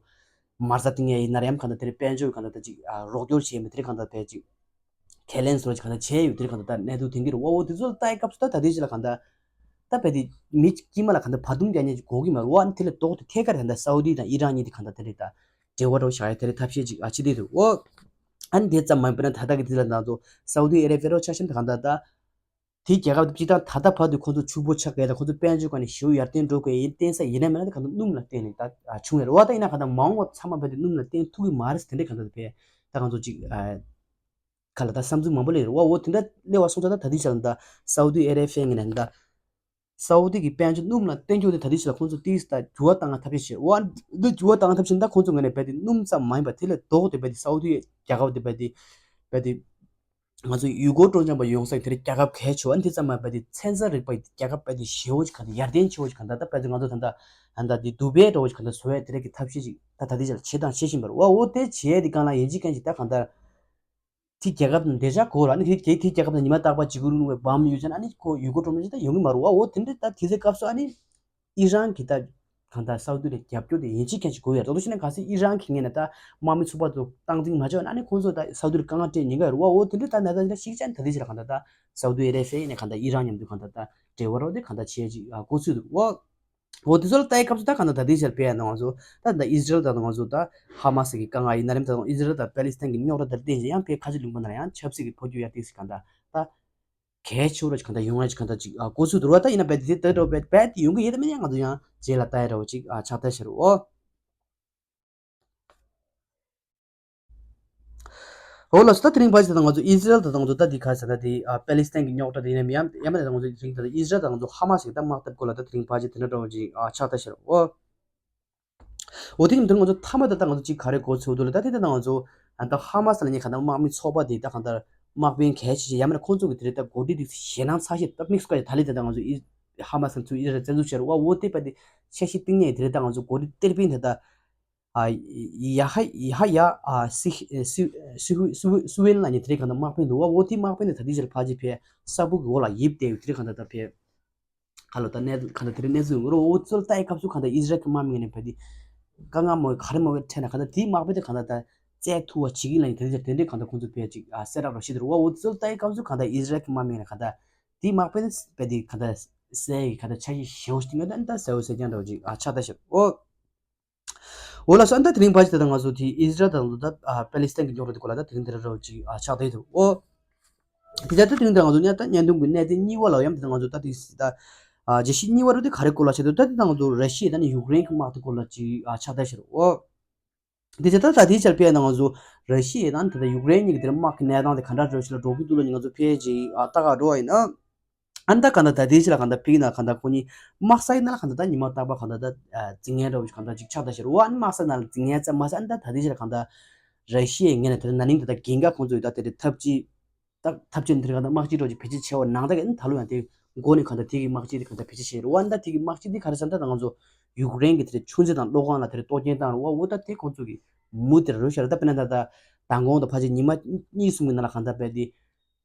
མ་རྩ་བཏིང་ཡ་ཡིན་ན་རེམ་གང་ལྟར་དེ་འདྲའི་དཔལ་འབྱོར་གང་ལྟར་ད་ཅིག་རོགས་སྐྱོར་བྱེད་མི་དེ་འདྲའི་གང་ལྟར་བས་ཅིག་ཁས་ལེན་སོགས་ཅིག་གང་ལྟར་བྱས་ཡོད་དེ་འདྲའི་གང་ལྟར་ད་གནད་དུ་ཐོན་གྱི་རེད་བ། འོ་དེ་ཚོ་ལ་ལྟ་ཡི་སྐབས་སུ་ད་ད་ལྟའི་ཆ་ལ་གང་ལྟར་ད་བས་དེ་མི་དཀྱིལ་མ་ལ་གང་ལྟར་བར་འདུམ་རྒྱག་མཁན་ཅིག་དགོས་ཀྱི་མ་རེད་བ། ཨ་ནི་དེ་ལས་ལྡོག་སྟེ་ཐད་ཀར་གང་ལྟར་སའུ་ཏི་དང་ཨི་རན་གཉིས་དེ་གང་ལྟར་དེ་འདྲའི་ད་འབྲེལ་བ་འདྲ་བོ་བཞག་ཡ་དེ་འདྲའི་ཐབས་ཤེས་ཅིག་ཨ་ཅི་དེ་འདུག་འོ། ཨ་ནི་དེ་ཙམ་མ་ཡིན་པ་ན་ད་ལྟ་གི་དུས་ལ་ང་ཚོ་སའུ་ཏི་ཨ་རེ་བྷི་ཡ་རོ་ཆ་བཞག་ན་ད་གང་ལྟར་ད། དེའི་རྒྱལ་ཁབ་དེ་སྤྱིར་བཏང་ད་ལྟ་བར་དུ་ཁོང་ཚོ་ཕྱུག་པོ་ཆགས་དགོས་དང་ཁོང་ཚོ་དཔལ་འབྱོར་སྒང་ནས་ཞེ་པོ་ཡར་ཐོན་འགྲོ་དགོས་ཡིན་བརྟེན་ས་ཡིན་ན་མིན་ན་དེ་གང་ལྟར་སྣུམ་ལ་བརྟེན་ནས་ད་བྱུང་ཡོད་རེད་བ། ད་ཡིན་ན་གང་ལྟར་མ་འོངས་པ་ཚང་མ་བས་དེ་སྣུམ་ལ་བརྟེན་ཐུབ་ཀྱི་མ་རེད་ཟེར་དེ་འདྲའི་གང་ལྟར་བས་ད་ང་ཚོ་ཅིག་ག་ལ་ད་བསམ་ཚུལ་མང་པོ་སླེབས་ཡོད་རེད་བ། འོ་དེ་འདྲ་སླེབས་པ་སོང་ཙང་ད་ད་ལྟའི་ཆ་ལ་ད་སའུ་ཏི་ཨ་རེ་བྷི་ཡའི་ངོས་ནས་ད། སའུ་ཏི་གི་དཔལ་འབྱོར་སྣུམ་ལ་བརྟེན་རྒྱུ་དེ་ད་ལྟའི་ཆ་ལ་ཁོང་ཚོ་ཏིས་ད་འགྱུར་བ་བཏང་ཐབས་ཤེས་བྱེད། འོ་ཨ་འདི་འགྱུར་བ་བཏང་ཐབས་ཤེས་ད་ཁོང་ཚོ་ངོས་ནས་རྦད་དེ་སྣུམ་ཙམ་མ་ཡིན་པ་དེ་ལས་ལྡོག་སྟེ་རྦད་དེ་སའུ་ཏི་རྒྱལ་ཁབ་དེ་རྦད་དེ་རྦད་དེ་ང་ཚོ་ཡུལ་སྐོར་སྤྲོ་འཆམ་པ་ཡོང་ས་དེ་རིང་རྒྱལ་ཁབ་གལ་ཆེ་བ་འདི་ཙམ་མ་རྦད་དེ་ཚན་རྩལ་རིག་པ་རྒྱལ་ཁབ་རྦད་དེ་ཞེ་བོ་ཅིག་གང་ལྟར་ཡར་ལྡན་ཆེ་བོ་ཅིག་གང་ལྟར་ད་རྦད་དེ་ང་ཚོ་ད་ལྟ་ཨ་ད་དེ་དུ་བྷེ་འདྲ་བོ་ཅིག་གང་ལྟར་བཟོ་ཡས་དེ་རིང་གི་ཐབས་ཤེས་ཅིག་ད་ད་ལྟའི་ཆ་ལ་བྱེད་དང་བྱེད་བཞིན་པ་རེད་བ། འོ་དེ་བྱེད་ཡས་དེ་གང་ལ་ཡིན་གཅིག་མཁན་ཅིག་ད་གང་ལྟར། དེ་རྒྱལ་ཁབ་དང་བདེ་འཇགས་དགོས་ལ། ཨ་ནི་དེ་དེ་དེ་རྒྱལ་ཁབ་དང་ཉི་མ་རྟག་པར་འཇིགས་སྐུལ་རིང་ལུགས་པའི་བམ་ཡོད་ཙང་ཨ་ནི་ཁོ་ཡུལ་སྐོར་སྤྲོ་འཆམ་ཞིག་ད་ཡོང་གི་མ་རེད་བ། འོ་དེ་འདྲ་ད་དེ་ཚེ་སྐབས་སུ་ཨ་ནི་ཨི་རན་གྱི་ད་གང་ལྟར་སའུ་ཏི་ལ་རྒྱབ་སྐྱོར་དེ་ཡིན་གཅིག་མཁན་ཅིག་དགོས་ཡ་རེད། དོ་ཤི་ན་ག་སེ་ཨི་རན་གྱི་ངོས་ནས་ད་དམག་མི་ཚོགས་པ་ཚོ་སྟངས་འཛིན་མ་བྱས་ན་ཨ་ནི་ཁོང་ཚོ་ད་སའུ་ཏི་ལ་དཀའ་ངལ་སྤྲད་ཉེན་ཁ་ཡོད་རེད་བ། འོ་དེ་འདྲ་ད་ན་ད་ཅིག་ད་ཤིག་ཅན་ད་དེ་ཞིག་ལ་གང་ལྟར་ད་སའུ་ཏི་ཨ་རེ་བྷི་ཡ་ནས་གང་ལྟར་ད་ཨི་རན་མཉམ་དུ་གང་ལྟར་ད་འབྲེལ་བ་རོགས་དེ་གང་ལྟར་བྱས་ཅིག་ཨ་འགོ་ཚུགས་འདུག་བ། འོ་དེ་ཚོ་ལ་ལྟ་ཡི་སྐབས་སུ་ད་གང་ལྟར་ད་ལྟའི་ཆར་བལ་ཡ་ནང་ང་ཚོ་ད་ད་ཨི་ཟི་རལ་དང་ང་ཚོ་ད་ཧ་མ་སི་གི་དཀའ་ངལ་ཡིན་ན་རེམ་ད་ཨི་ཟི་རལ་དང་པེ་ལི་སི་ཐན་གི་རྙོག་དྲ་དེར་བརྟེན་ཅིང་ཡང་བལ་ཁ་ཆེ་ལུང་པ་ནང་ཡང་ཆབ་སྲིད་ཀྱི་འཕོ་འགྱུར་ཡར་ཏིག་སི་གང་ལྟར་ད་གལ་ཆེ་བོ་ར་ཅིག་གང་ལྟར་ཡོང་ཡ་ཅིག་གང་ལྟར་ཅིག་ཨ་འགོ་ཚུགས་འདུག་བ། ད་ཡིན་ན་བལ་དེ་དེ་ལྟར་བལ་བལ་དེ་ཡོང་གི་ཡོད་ད་མིན་ཡང་ང་ཚོ་ཡང་རྗེས་ལ་ལྟ་ཡ་འདྲ་བོ་ཅིག་ཨ་ཆགས་ལྟ་ཤར་འོ། འོ་ལགས་སོ། ད་དེ་རིང་ཕལ་ཆེར་ད་ང་ཚོ་ཨི་ཟི་རལ་དང་ང་ཚོ་ད་འདི་ག་ཟེར་ན་དེ་ཨ་པེ་ལི་སི་ཐན་གྱི་རྙོག་དྲ་དེ་ཡིན་ནམ་ཡང་ཡང་མིན་ད་ང་ཚོ་དེ་རིང་ད་ཨི་ཟི་རལ་དང་ང་ཚོ་ཧ་མ་སི་གི་ད་དམག་འཐབ་སྐོར་ལ་ད་དེ་རིང་ཕལ་ཆེར་དེ་འདྲ་འདྲ་བོ་ཅིག་ཨ་ཆགས་ལྟ་ཤར་འོ། འོ་དེ་ཡིན་དུས་ང་ཚོ་མཐའ་མ་ད་ད་ང་ཚོ་ཅིག་ག་རེ་གོ་ཚོད་འདུག་ལ། ད་དེ་ད་ང་ཚོ་ཨ་ད་ཧ་མ་སི་ལ་ཉེ་ག་ད་དམག་མི་ཚོགས་པ་དེ་ད་གང་ལྟར་དམག་དཔོན་གལ་ཆེ་ཆེ་ཡང་མིན་ན་ཁོང་ཚོ་གི་དེ་རེད་ད་འགོ་ཁྲིད་དེ་ཞེད་སྣང་ཚ་ཤོས་ད་དམིགས་སུ་བཀར་ཡ་ད་ལི་དེ་ད་ང་ཚོ་ཨི་ཧ་མ་སི་ཚོ་ཨི་ར་བཙན་འཛུལ་བྱས་རེད་བ། འོ་དེ་པ་དེ་ཆ་ཤས་གཏིང་ནས་དེ་རེད་ད་ང་ཚོ་འགོ་ཁྲིད་གཏེར་དཔོན་དེ་ད། ཨ་ཡ་ཧ་ཡ་ཧ་ཡ་ཨ་སི་སི་སི་སི་སི་ཝེན་ལ་ཉེ་དེ་རེད་གང་ལྟར་དམག་དཔོན་འདུག་བ། འོ་དེ་དམག་དཔོན་དེ་ད་དེ་ཆར་ཕལ་ཆེར་ཕེ་ས་ཕུག་གི་འོག་ལ་ཡིབ་སྟེ་དེ་རེད་གང་ལྟར་ད་ཕེ། ཁ་ལོ་ད་གནས་གང་ལྟར་དེ་རིང་གནས་ཚུལ་ཡོང་གི་རེད། འོ་ཚོ་ལ་ལྟ་ཡི་སྐབས་སུ་གང་ལྟར་ཨི་ཟི་རལ་གྱི་དམག་མི་ངོས་ནས་བལ་དེ་དཀའ་ངལ་མོ་ག་རེ་མོ་གི་འཕྲད་ན་གང་ལྟར་དེའི་དམག་དཔོན་དེ་གང་ལྟར་ད་བཙལ་ཐུབ་པ་བྱེད་ཀྱི་ཡིན་ལ་ཡིན་དེ་འདྲ་དེ་འདྲའི་གང་ལྟར་ཁོང་ཚོ་བལ་ཅིག་ཨ་གསལ་བསྒྲགས་རོགས་བྱེད་དེ་རེད་བ། འོ་ཚོ་ལ་ལྟ་ཡི་སྐབས་སུ་གང་ལྟར་ཨི་ཟི་རལ་གྱི་དམག་མི་ངོས་ནས་གང་ལྟར་དེའི་དམག་དཔོན་དེ་བལ་དེ་གང་ལྟར་གསལ་ཡི་གང་ལྟར་ཆ་ཤས་ཞེ་བོ་ཞིག་ཡོད་ད་ཨ་ནི་ད་གསལ་བོ་གསལ་རྐྱང་འདྲ་བོ་ཅིག་ཨ་ཆགས་ལྟ་ཤག་འོ། འོ་ལགས་སོ། ཨ་ནི་ད་དེ་རིང་ཕལ་ཆེར་ད་ལྟ་ང་ཚོ་དེ་ཨི་ཟི་རལ་དང་ད་ཨ་པེ་ལི་སི་ཐན་གྱི་རྙོག་དྲ་དེ་སྐོར་ལ་ད་དེ་རིང་དེ་འདྲ་འདྲ་བོ་ཅིག་ཨ་ཆགས་བསྡད་འདུག་འོ། དེ་ལྟར་ད་དེ་རིང་ད་ང་ཚོ་ཉ་ད་བརྙན་ཐུང་གི་གནད་དོན་གཉིས་པ་ལ་ཡང་དེ་ང་ཚོ་ད་དེ་ད་ཨ་རྒྱལ་སྤྱི་གཉིས་པ་རུ་དེ་ག་རེ་སྐོར་ལ་བྱེད་འདུག་ད་དེ་ད་ང་ཚོ་ར་ཤི་ཡ་དང་ཡུཀ་རེན་གྱི་དམག་དེ་སྐོར་ལ་ཅིག་ཨ་ཆགས་བསྡད་ཤག་འོ། དེ་ཆ་ད་ད་དེ་ཆར་དཔེར་ན་ང་ཚོ་ར་ཤི་ཡ་དང་དེ་ད་ཡུཀ་རེན་གཉིས་ཀྱི་དེ་དམག་གི་གནས་སྟངས་དེ་ག་འདྲ་འགྲོ་ཞིག་ལ་འགྲོ་གི་འདུག་ལ་ང་ཚོ་ཕལ་ཆེར་ཨ་ལྟ་ག་འགྲོ་བ་ཡིན་ན། ཨ་ནི་ད་གང་ལྟར་ད་ལྟའི་ཆ་ལ་གང་ལྟར་ཕིག་ན་གང་ལྟར་ཁོ་གཉིས་དམག་ས་ཡིན་ན་ལ་གང་ལྟར་ད་ཉི་མ་རྟག་པར་གང་ལྟར་ད་རྫིང་ངན་འདྲ་བོ་ཞིག་གང་ལྟར་ཅིག་ཆགས་བསྡད་ཤག་རེད་བ། ཨ་ནི་དམག་ས་ནང་ལ་རྫིང་ངན་ཙམ་མ་ཟད་ཨ་ནི་ད་ད་ལྟའི་ཆ་ལ་གང་ལྟར་ར་ཤི་ཡའི་ངོས་ནས་དེ་ན་ནིང་དེ་ད་གན་ག་ཁོང་ཚོ་ཡོད་ད་དེ་རེད་ཐབས་ཇུས་ད་ཐབས་ཇུས་དེ་རེད་གང་ལྟར་དམག་སྤྱི་འདྲ་བོ་ཅིག་བེད་སྤྱོད་བྱས་པ་ནང་ད་ག་ཨ་ནི་ད་ལོ་ཡང་དེ་མགོ་ནས་གང་ལྟར་དེ་གི་དམག་སྤྱི་དེ་གང་ལྟར་བེད་སྤྱོད་བྱས་རེད་བ། ཨ་ནི་ད་དེ་གི་དམག་སྤྱི་དེ་ག་རེ་ཟེར་ན་ད་ང་ཚོ་ཡུཀ་རེན་གི་དེ་རེད་ཆུ་མཛོད་དང་གློག་ཁང་ལ་དེ་རེད་གཏོར་སྐྱོན་བཏང་རེད་བ། འོ་ད་དེ་ཁོང་ཚོ་གི་མུ་དེ་རེད་ཤག་རེད། ད་དཔེར་ན་ད་ད་མདང་དགོང་དང་ཕལ་ཆེར་ཉི་མ་གཉིས་གསུམ་གི་ནང་ལ་གང་ལྟར་བས་དེ།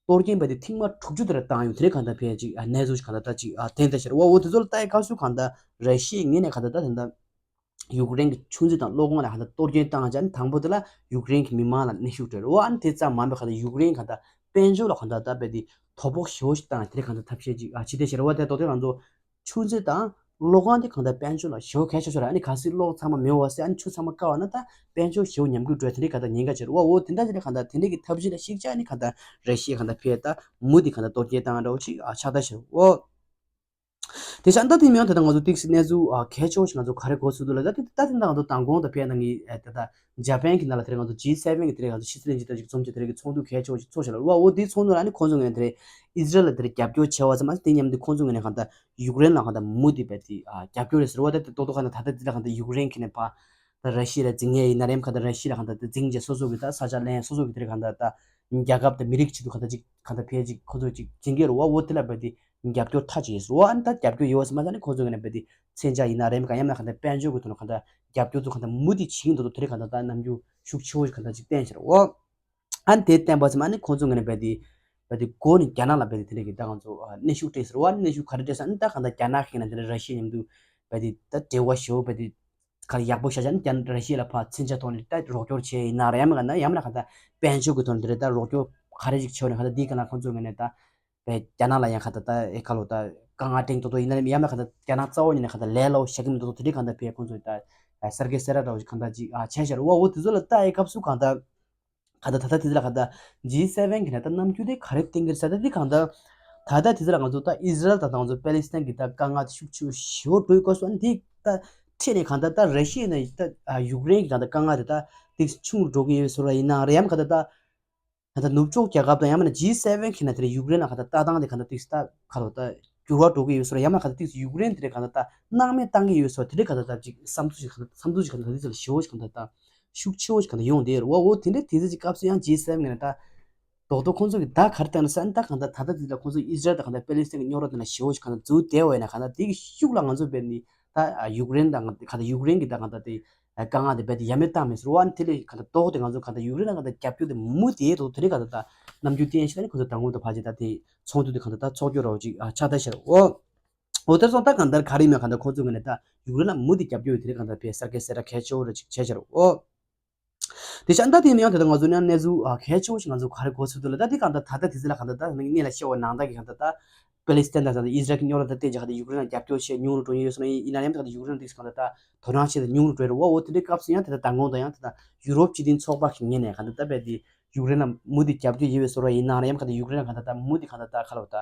གཏོར་སྐྱོན་བས་དེ་ཐེངས་མ་དྲུག་ཅུ་དེ་འདྲ་བཏང་ཡོང་དེ་འདྲའི་གང་ལྟར་བས་ཅིག་ཨ་གནས་ཚུལ་ཞིག་གང་ལྟར་ད་ཅིག་ཨ་ཐོན་བསྡད་ཤག་རེད་བ། འོ་དེ་ཚོ་ལ་ལྟ་ཡི་སྐབས་སུ་གང་ལྟར་ར་ཤི་ཡའི་ངོས་ནས་གང་ལྟར་ད་ད་ལྟ་ཡུཀ་རེན་གྱི་ཆུ་མཛོད་དང་གློག་ཁང་ལ་གང་ལྟར་གཏོར་སྐྱོན་བཏང་བྱས་ཨ་ནི་དང་པོ་དེ་ལ་ཡུཀ་རེན་གྱི་མི་མང་ལ་གནོན་ཤུགས་སྤྲད་རེད་བ། ཨ་ནི་དེ་ཙམ་མ་ཡིན་པར་གང་ལྟར་ཡུཀ་རེན་གང་ལྟར་དཔལ་འབྱོར་ལ་གང་ལྟར་ད་བས་དེ་དོ་ཕོག་ཞེ་པོ་ཞིག་བཏང་དེ་འདྲའི་གང་ལྟར་ཐབས་ཤེས་ཅིག་ཨ་བྱས་བསྡད་ཤག་རེད་བ། དེ་མདོར་བསྡུས་ང་ཚོ་ཆུ་མཛོད་དང་གློག་ཁང་དེ་གང་ལྟར་དཔལ་འབྱོར་ལ་ཞེ་པོ་གལ་ཆེ་ཤོས་རེད། ཨ་ནི་གལ་སྲིད་གློག་ཚང་མ་མེད་པ་ཟེར་ཨ་ནི་ཆུ་ཚང་མ་བཀག་པ་ན་ད་དཔལ་འབྱོར་ཞེ་པོ་ཉམས་རྒུད་འགྲོ་དེ་འདྲའི་གང་ལྟར་ཉེན་ཁ་ཆེ་རེད་བ། འོ་དེ་འདྲ་དེ་འདྲའི་གང་ལྟར་དེ་འདྲའི་གི་ཐབས་ཤེས་ལ་གཞིགས་བྱས་ཨ་ནི་གང་ལྟར་ར་ཤི་ཡ་གང་ལྟར་ཕེ་ད་མུ་དེ་གང་ལྟར་གཏོར་སྐྱོན་བཏང་འདྲ་བོ་ཅིག་ཨ་ཆགས་ད་ཤག་འོ། དེ་ཤ་ད་དེ་མིན་ད་ལྟ་ང་ཚོ་ཏིག་སི་གནས་ཚུལ་ཨ་གལ་ཆེ་བོ་ཞིག་ང་ཚོ་ག་རེ་གོ་ཚུལ་འདུག་ལ་ད་དེ་ད་དེ་ད་ང་ཚོ་མདང་དགོང་དང་ཕེ་ནང་གི་ཨ་ད་ད་ཇ་པན་གི་ནང་ལ་དེ་རེད་ང་ཚོ་ཇི་སེ་ཝེན་གི་དེ་རེད་ང་ཚོ་ཕྱི་སྲིད་བློན་ཆེན་དང་ཅིག་འཛོམས་བྱས་དེ་རེད་གི་ཚོགས་འདུ་གལ་ཆེ་བོ་ཞིག་ཚོགས་ཤག་ལ་བ། འོ་དེའི་ཚོགས་འདུ་ལ་ནི་ཁོང་ཚོ་ངོས་ནས་དེ་རེད་ཨི་ཟི་རལ་ལ་དེ་རེད་རྒྱབ་སྐྱོར་བྱས་པ་ཙམ་མ་ཟད་དེ་མཉམ་དུ་ཁོང་ཚོ་ངོས་ནས་གང་ལྟར་ཡུཀ་རེན་ལ་གང་ལྟར་མུ་མཐུད་པའི་དེ་ཨ་རྒྱབ་སྐྱོར་རེད་ཟེར་བ། ད་དེ་ཏོག་ཏོག་གང་ལྟར་ད་ལྟ་དེ་ལ་གང་ལྟར་ཡུཀ་རེན་གྱི་ནས་ཕ་ད་ར་ཤི་ཡ་ལ་འཛིང་ངེས་ཡིན་ན་རེམ་གང་ལྟར་ར་ཤི་ཡ་ལ་གང་ལྟར་དེ་འཛིང་བྱས་སོ་སོ་གི་ད་ས་ཆ་ལེན་སོ་སོ་གི་དེ་རེད་གང་ལྟར་ད་རྒྱལ་ཁབ་དང་མི་རིགས་ཆེད་དུ་གང་ལྟར་ཅིག་གང་ལྟར་ཕལ་ཅིག་ཁོ་ཚོ་ཅིག་འཛིང་གི་རེད་བ། འོ་དེ་ལ་བས་དེ་རྒྱབ་སྐྱོར་མཐའ་གཅིག་ཡོད་ཟེར་བ། ཨ་ནི་ད་རྒྱབ་སྐྱོར་ཡོད་བ་ཟེར་མ་ཟད་ནི་ཁོ་ཚོ་ངོས་ནས་བས་དེ་མཚོན་ཆ་ཡིན་ན་རེམ་གང་ཡང་ན་གང་ལྟར་དཔལ་འབྱོར་གི་ཐོག་ནས་གང་ལྟར་རྒྱབ་སྐྱོར་ཚོ་གང་ལྟར་མུ་མཐུད་བྱེད་ཀྱི་འདུག་དེ་རེད་གང་ལྟར་ད་ནམ་རྒྱུན་ཤུགས་ཆེ་བོ་ཞིག་གང་ལྟར་ཅིག་བསྟན་ཤག་རེད་བ། ཨ་ནི་དེ་བསྟན་པ་ཙམ་ཨ་ནི་ཁོང་ཚོ་ངོས་ནས་རྦད་དེ་རྦད་དེ་འགོ་ནས་རྒྱ་ནག་ལ་རྦད་དེ་དེ་འདྲ་གི་ད་ང་ཚོ་ཨ་གནོན་ཤུགས་སྤྲད་ཟེར་བ། ཨ་ནི་གནོན་ཤུགས་ག་རེ་སྤྲད་ཟེར་ཨ་ནི་ད་གང་ལྟར་རྒྱ་ནག་གི་ནང་དེ་འདྲ་ར་ཤི་ཡ་མཉམ་དུ་རྦད་དེ་ད་འབྲེལ་བ་ཞེ་པོ་རྦད་དེ་ག་རེ་ཡག་པོ་བཞག་བྱས་ཨ་ནི་རྒྱ་ར་ཤི་ཡ་ལ་ཕར་མཚོན་ཆ་ཐོག་ནས་ད་རོགས་སྐྱོར་བྱས་ཡིན་ན་རེད་ཡང་མིན་ན་ཡང་མིན་ན་གང་ལྟར་དཔལ་འབྱོར་གི་ཐོག་ནས་དེ་འདྲ་ད་རོགས་སྐྱོར་ག་རེ་ཞིག་བྱས་ནས་གང་ལྟར་འདི་ག་ལ་ཁོང་ཚོ་ངོས་ནས་ད་བས་རྒྱ་ནག་ལ་ཡང་གང་ལྟར་ད་ཨེ་ཁ་ལོ་ད་དཀའ་ངལ་སྤྲད་ཏོག་ཏོ་ཡིན་ན་རེད་ཡང་མིན་ན་གང་ལྟར་རྒྱ་ནག་རྩ་བ་ཉིད་ནས་གང་ལྟར་ལས་སླ་བོ་བཞག་གི་མི་འདུག་དེ་འདྲ་གང་ལྟར་བས་ཁོང་ཚོ་ད་གསར་སྐད་གསལ་ར་འདྲ་བོ་ཞིག་གང་ལྟར་ཅིག་ཨ་བྱས་ཤག་རེད་བ། འོ་དེ་ཚོ་ལ་ལྟ་ཡི་སྐབས་སུ་གང་ལྟར། གང་ལྟར་ད་ལྟ་དེ་ཚོ་ལ་གང་ལྟར་ཇི་སེ་ཝེན་གི་ནས་ད་ནམ་རྒྱུན་དེ་ག་རེ་བསྟན་གི་རེད་ཟེར་ད་དེ་གང་ལྟར། ད་ལྟ་དེ་ཚོ་ལ་ང་ཚོ་ད་ཨི་ཟི་རལ་དང་ང་ཚོ་པེ་ལི་སི་ཐན་གི་ད་དཀའ་ངལ་དེ་ཤུགས་ཆེ་ཤོས་འགྲོ་ཡི་སྐབས་སུ་ཨ་ནི་དེ་ད་ཁྲིད་ནས་གང་ལྟར་ད་ར་ཤི་ཡ་ནས་ད་ཡུཀ་རེན་གི་གང་ལྟར་དཀའ་ངལ་དེ་ད་དེ་ཆུང་རུ་འགྲོ་གི་ཡོད་བཟོ་འདྲ་ཡིན་ན་རེད་ཡང་གང་ལྟར་ད། ད་ལྟ་ནུབ་ཕྱོགས་རྒྱལ་ཁབ་དང་ཡང་མིན་ན་ཇི་སེ་ཝེན་གི་ནང་དེ་རེད་ཡུཀ་རེན་ལ་ག་ད་ལྟ་སྟངས་དེ་ག་ད་ཏིག་ཙམ་ད་ག་རོ་ད་འགྱུར་བ་འགྲོ་གི་ཡོད་སོ་ར་ཡང་མིན་ན་ག་ད་ཏིག་ཙམ་ཡུཀ་རེན་དེ་རེད་ག་ད་ད་སྣང་མེད་བཏང་གི་ཡོད་སོ་དེ་རེད་ག་ད་ད་ཅིག་བསམ་ཚུལ་ཞིག་ག་ད་བསམ་ཚུལ་ཞིག་ག་ད་ད་ཞེ་པོ་ཞིག་ག་ད་ད་ཤུགས་ཆེ་བོ་ཞིག་ག་ད་ཡོང་དེ་རེད་བ། འོ་དེ་འདྲ་དེ་ཚོ་ཅིག་སྐབས་སུ་ཡང་ཇི་སེ་ཝེན་གི་ནང་ད་རྡོག་རྡོག་ཁོང་ཚོ་གི་ད་ག་རེ་བཏང་ན་ས་ཨ་ནི་ད་ག་ད་ད་ད་དེ་ལ་ཁོང་ཚོ་ཨི་ཟི་རལ་དང་ག་ད་པེ་ལི་སི་ཐན་གི་རྙོག་དྲ་དེ་ན་ཞེ་པོ་ཞིག་ག་ད་འཛུལ་བསྡད་བ་ཡིན་ན་ག་ད་དེ་གི་ཤུགས་ལ་ང་ཚོ་བས་ནི། ད་ཡུཀ་རེན་དང་གང་ལྟར་ཡུཀ་རེན་གྱི་ད་གང་ལྟར་དེ་དཀའ་ངལ་དེ་རྦད་དེ་ཡ་མེད་བཏང་མེད་ཟེར་བ། ཨ་ནི་དེ་ལས་གང་ལྟར་ལྡོག་སྟེ་ང་ཚོ་གང་ལྟར་ཡུཀ་རེན་ལ་གང་ལྟར་རྒྱབ་སྐྱོར་དེ་མུ་མཐུད་དེ་ཡོད་དོ། དེ་རིང་གང་ལྟར་ད་ནམ་རྒྱུན་བསྟན་བཤད་ནི་ཁོ་ཚོ་མདང་དགོང་དུ་ཕལ་ཆེར་ད་དེ་ཚོགས་འདུ་དེ་གང་ལྟར་ད་ཚོགས་རྒྱུ་རོགས་ཅིག་ཨ་ཆགས་བསྡད་ཤར་འོ། འོ་དེར་སོང་ད་གང་ལྟར་ག་རེ་ཡིན་མིན་གང་ལྟར་ཁོང་ཚོ་ངོས་ནས་ད་ཡུཀ་རེན་ལ་མུ་མཐུད་རྒྱབ་སྐྱོར་དེ་རིང་གང་ལྟར་བས་གསར་བརྗེ་གསལ་བསྒྲགས་གལ་ཆེ་བོ་རེ་ཅིག་བྱས་ཤར་འོ། དེ་ཆ་ད་དེ་ནས་ཡང་དེ་ལྟར་ང་ཚོ་ནས་གནས་ཚུལ་ཨ་གལ་ཆེ་བོ་ཞིག་ང་ཚོ་ག་རེ་གོ་ཚུལ་འདུག་ལ། ད་དེ་གང་ལྟར་ད་ལྟ་དེ་ཚོ་ལ་གང་ལྟར་ད་ངས་ལ་བཤད་པ་ནང་ལྟར་གྱི་གང་ལྟར་ད་པེ་ལི་སི་ཐན་དང་ད་ལྟ་ཨི་ཟི་རལ་གྱི་རྙོག་དྲ་ད་བལྟས་ཀྱི་གང་ལྟར་ཡུཀ་རེན་ལ་རྒྱབ་སྐྱོར་བྱས་ཉུང་རུ་འགྲོ་ཡི་ཡོད་སོང་ན་ཡིན་ན་ཡང་ད་ཡུཀ་རེན་དེ་གང་ལྟར་ད་དོ་སྣང་བྱས་ཏེ་ཉུང་རུ་འགྲོ་ཡི་རེད་བ། འོ་དེ་འདྲའི་སྐབས་སུ་ཡང་དེ་ལྟར་མདང་དགོང་དང་ཡང་དེ་ལྟར་ཡུ་རོབ་སྤྱི་མཐུན་ཚོགས་པ་གི་ངོས་ནས་གང་ལྟར་ད་རྦད་དེ་ཡུཀ་རེན་ལ་མུ་མཐུད་རྒྱབ་སྐྱོར་ཡོད་པའི་བཟོ་འདྲ་ཡིན་ན་ར་ཡང་གང་ལྟར་ཡུཀ་རེན་ལ་གང་ལྟར་ད་མུ་མཐུད་གང་ལྟར་ད་ག་ལ་བ་ད་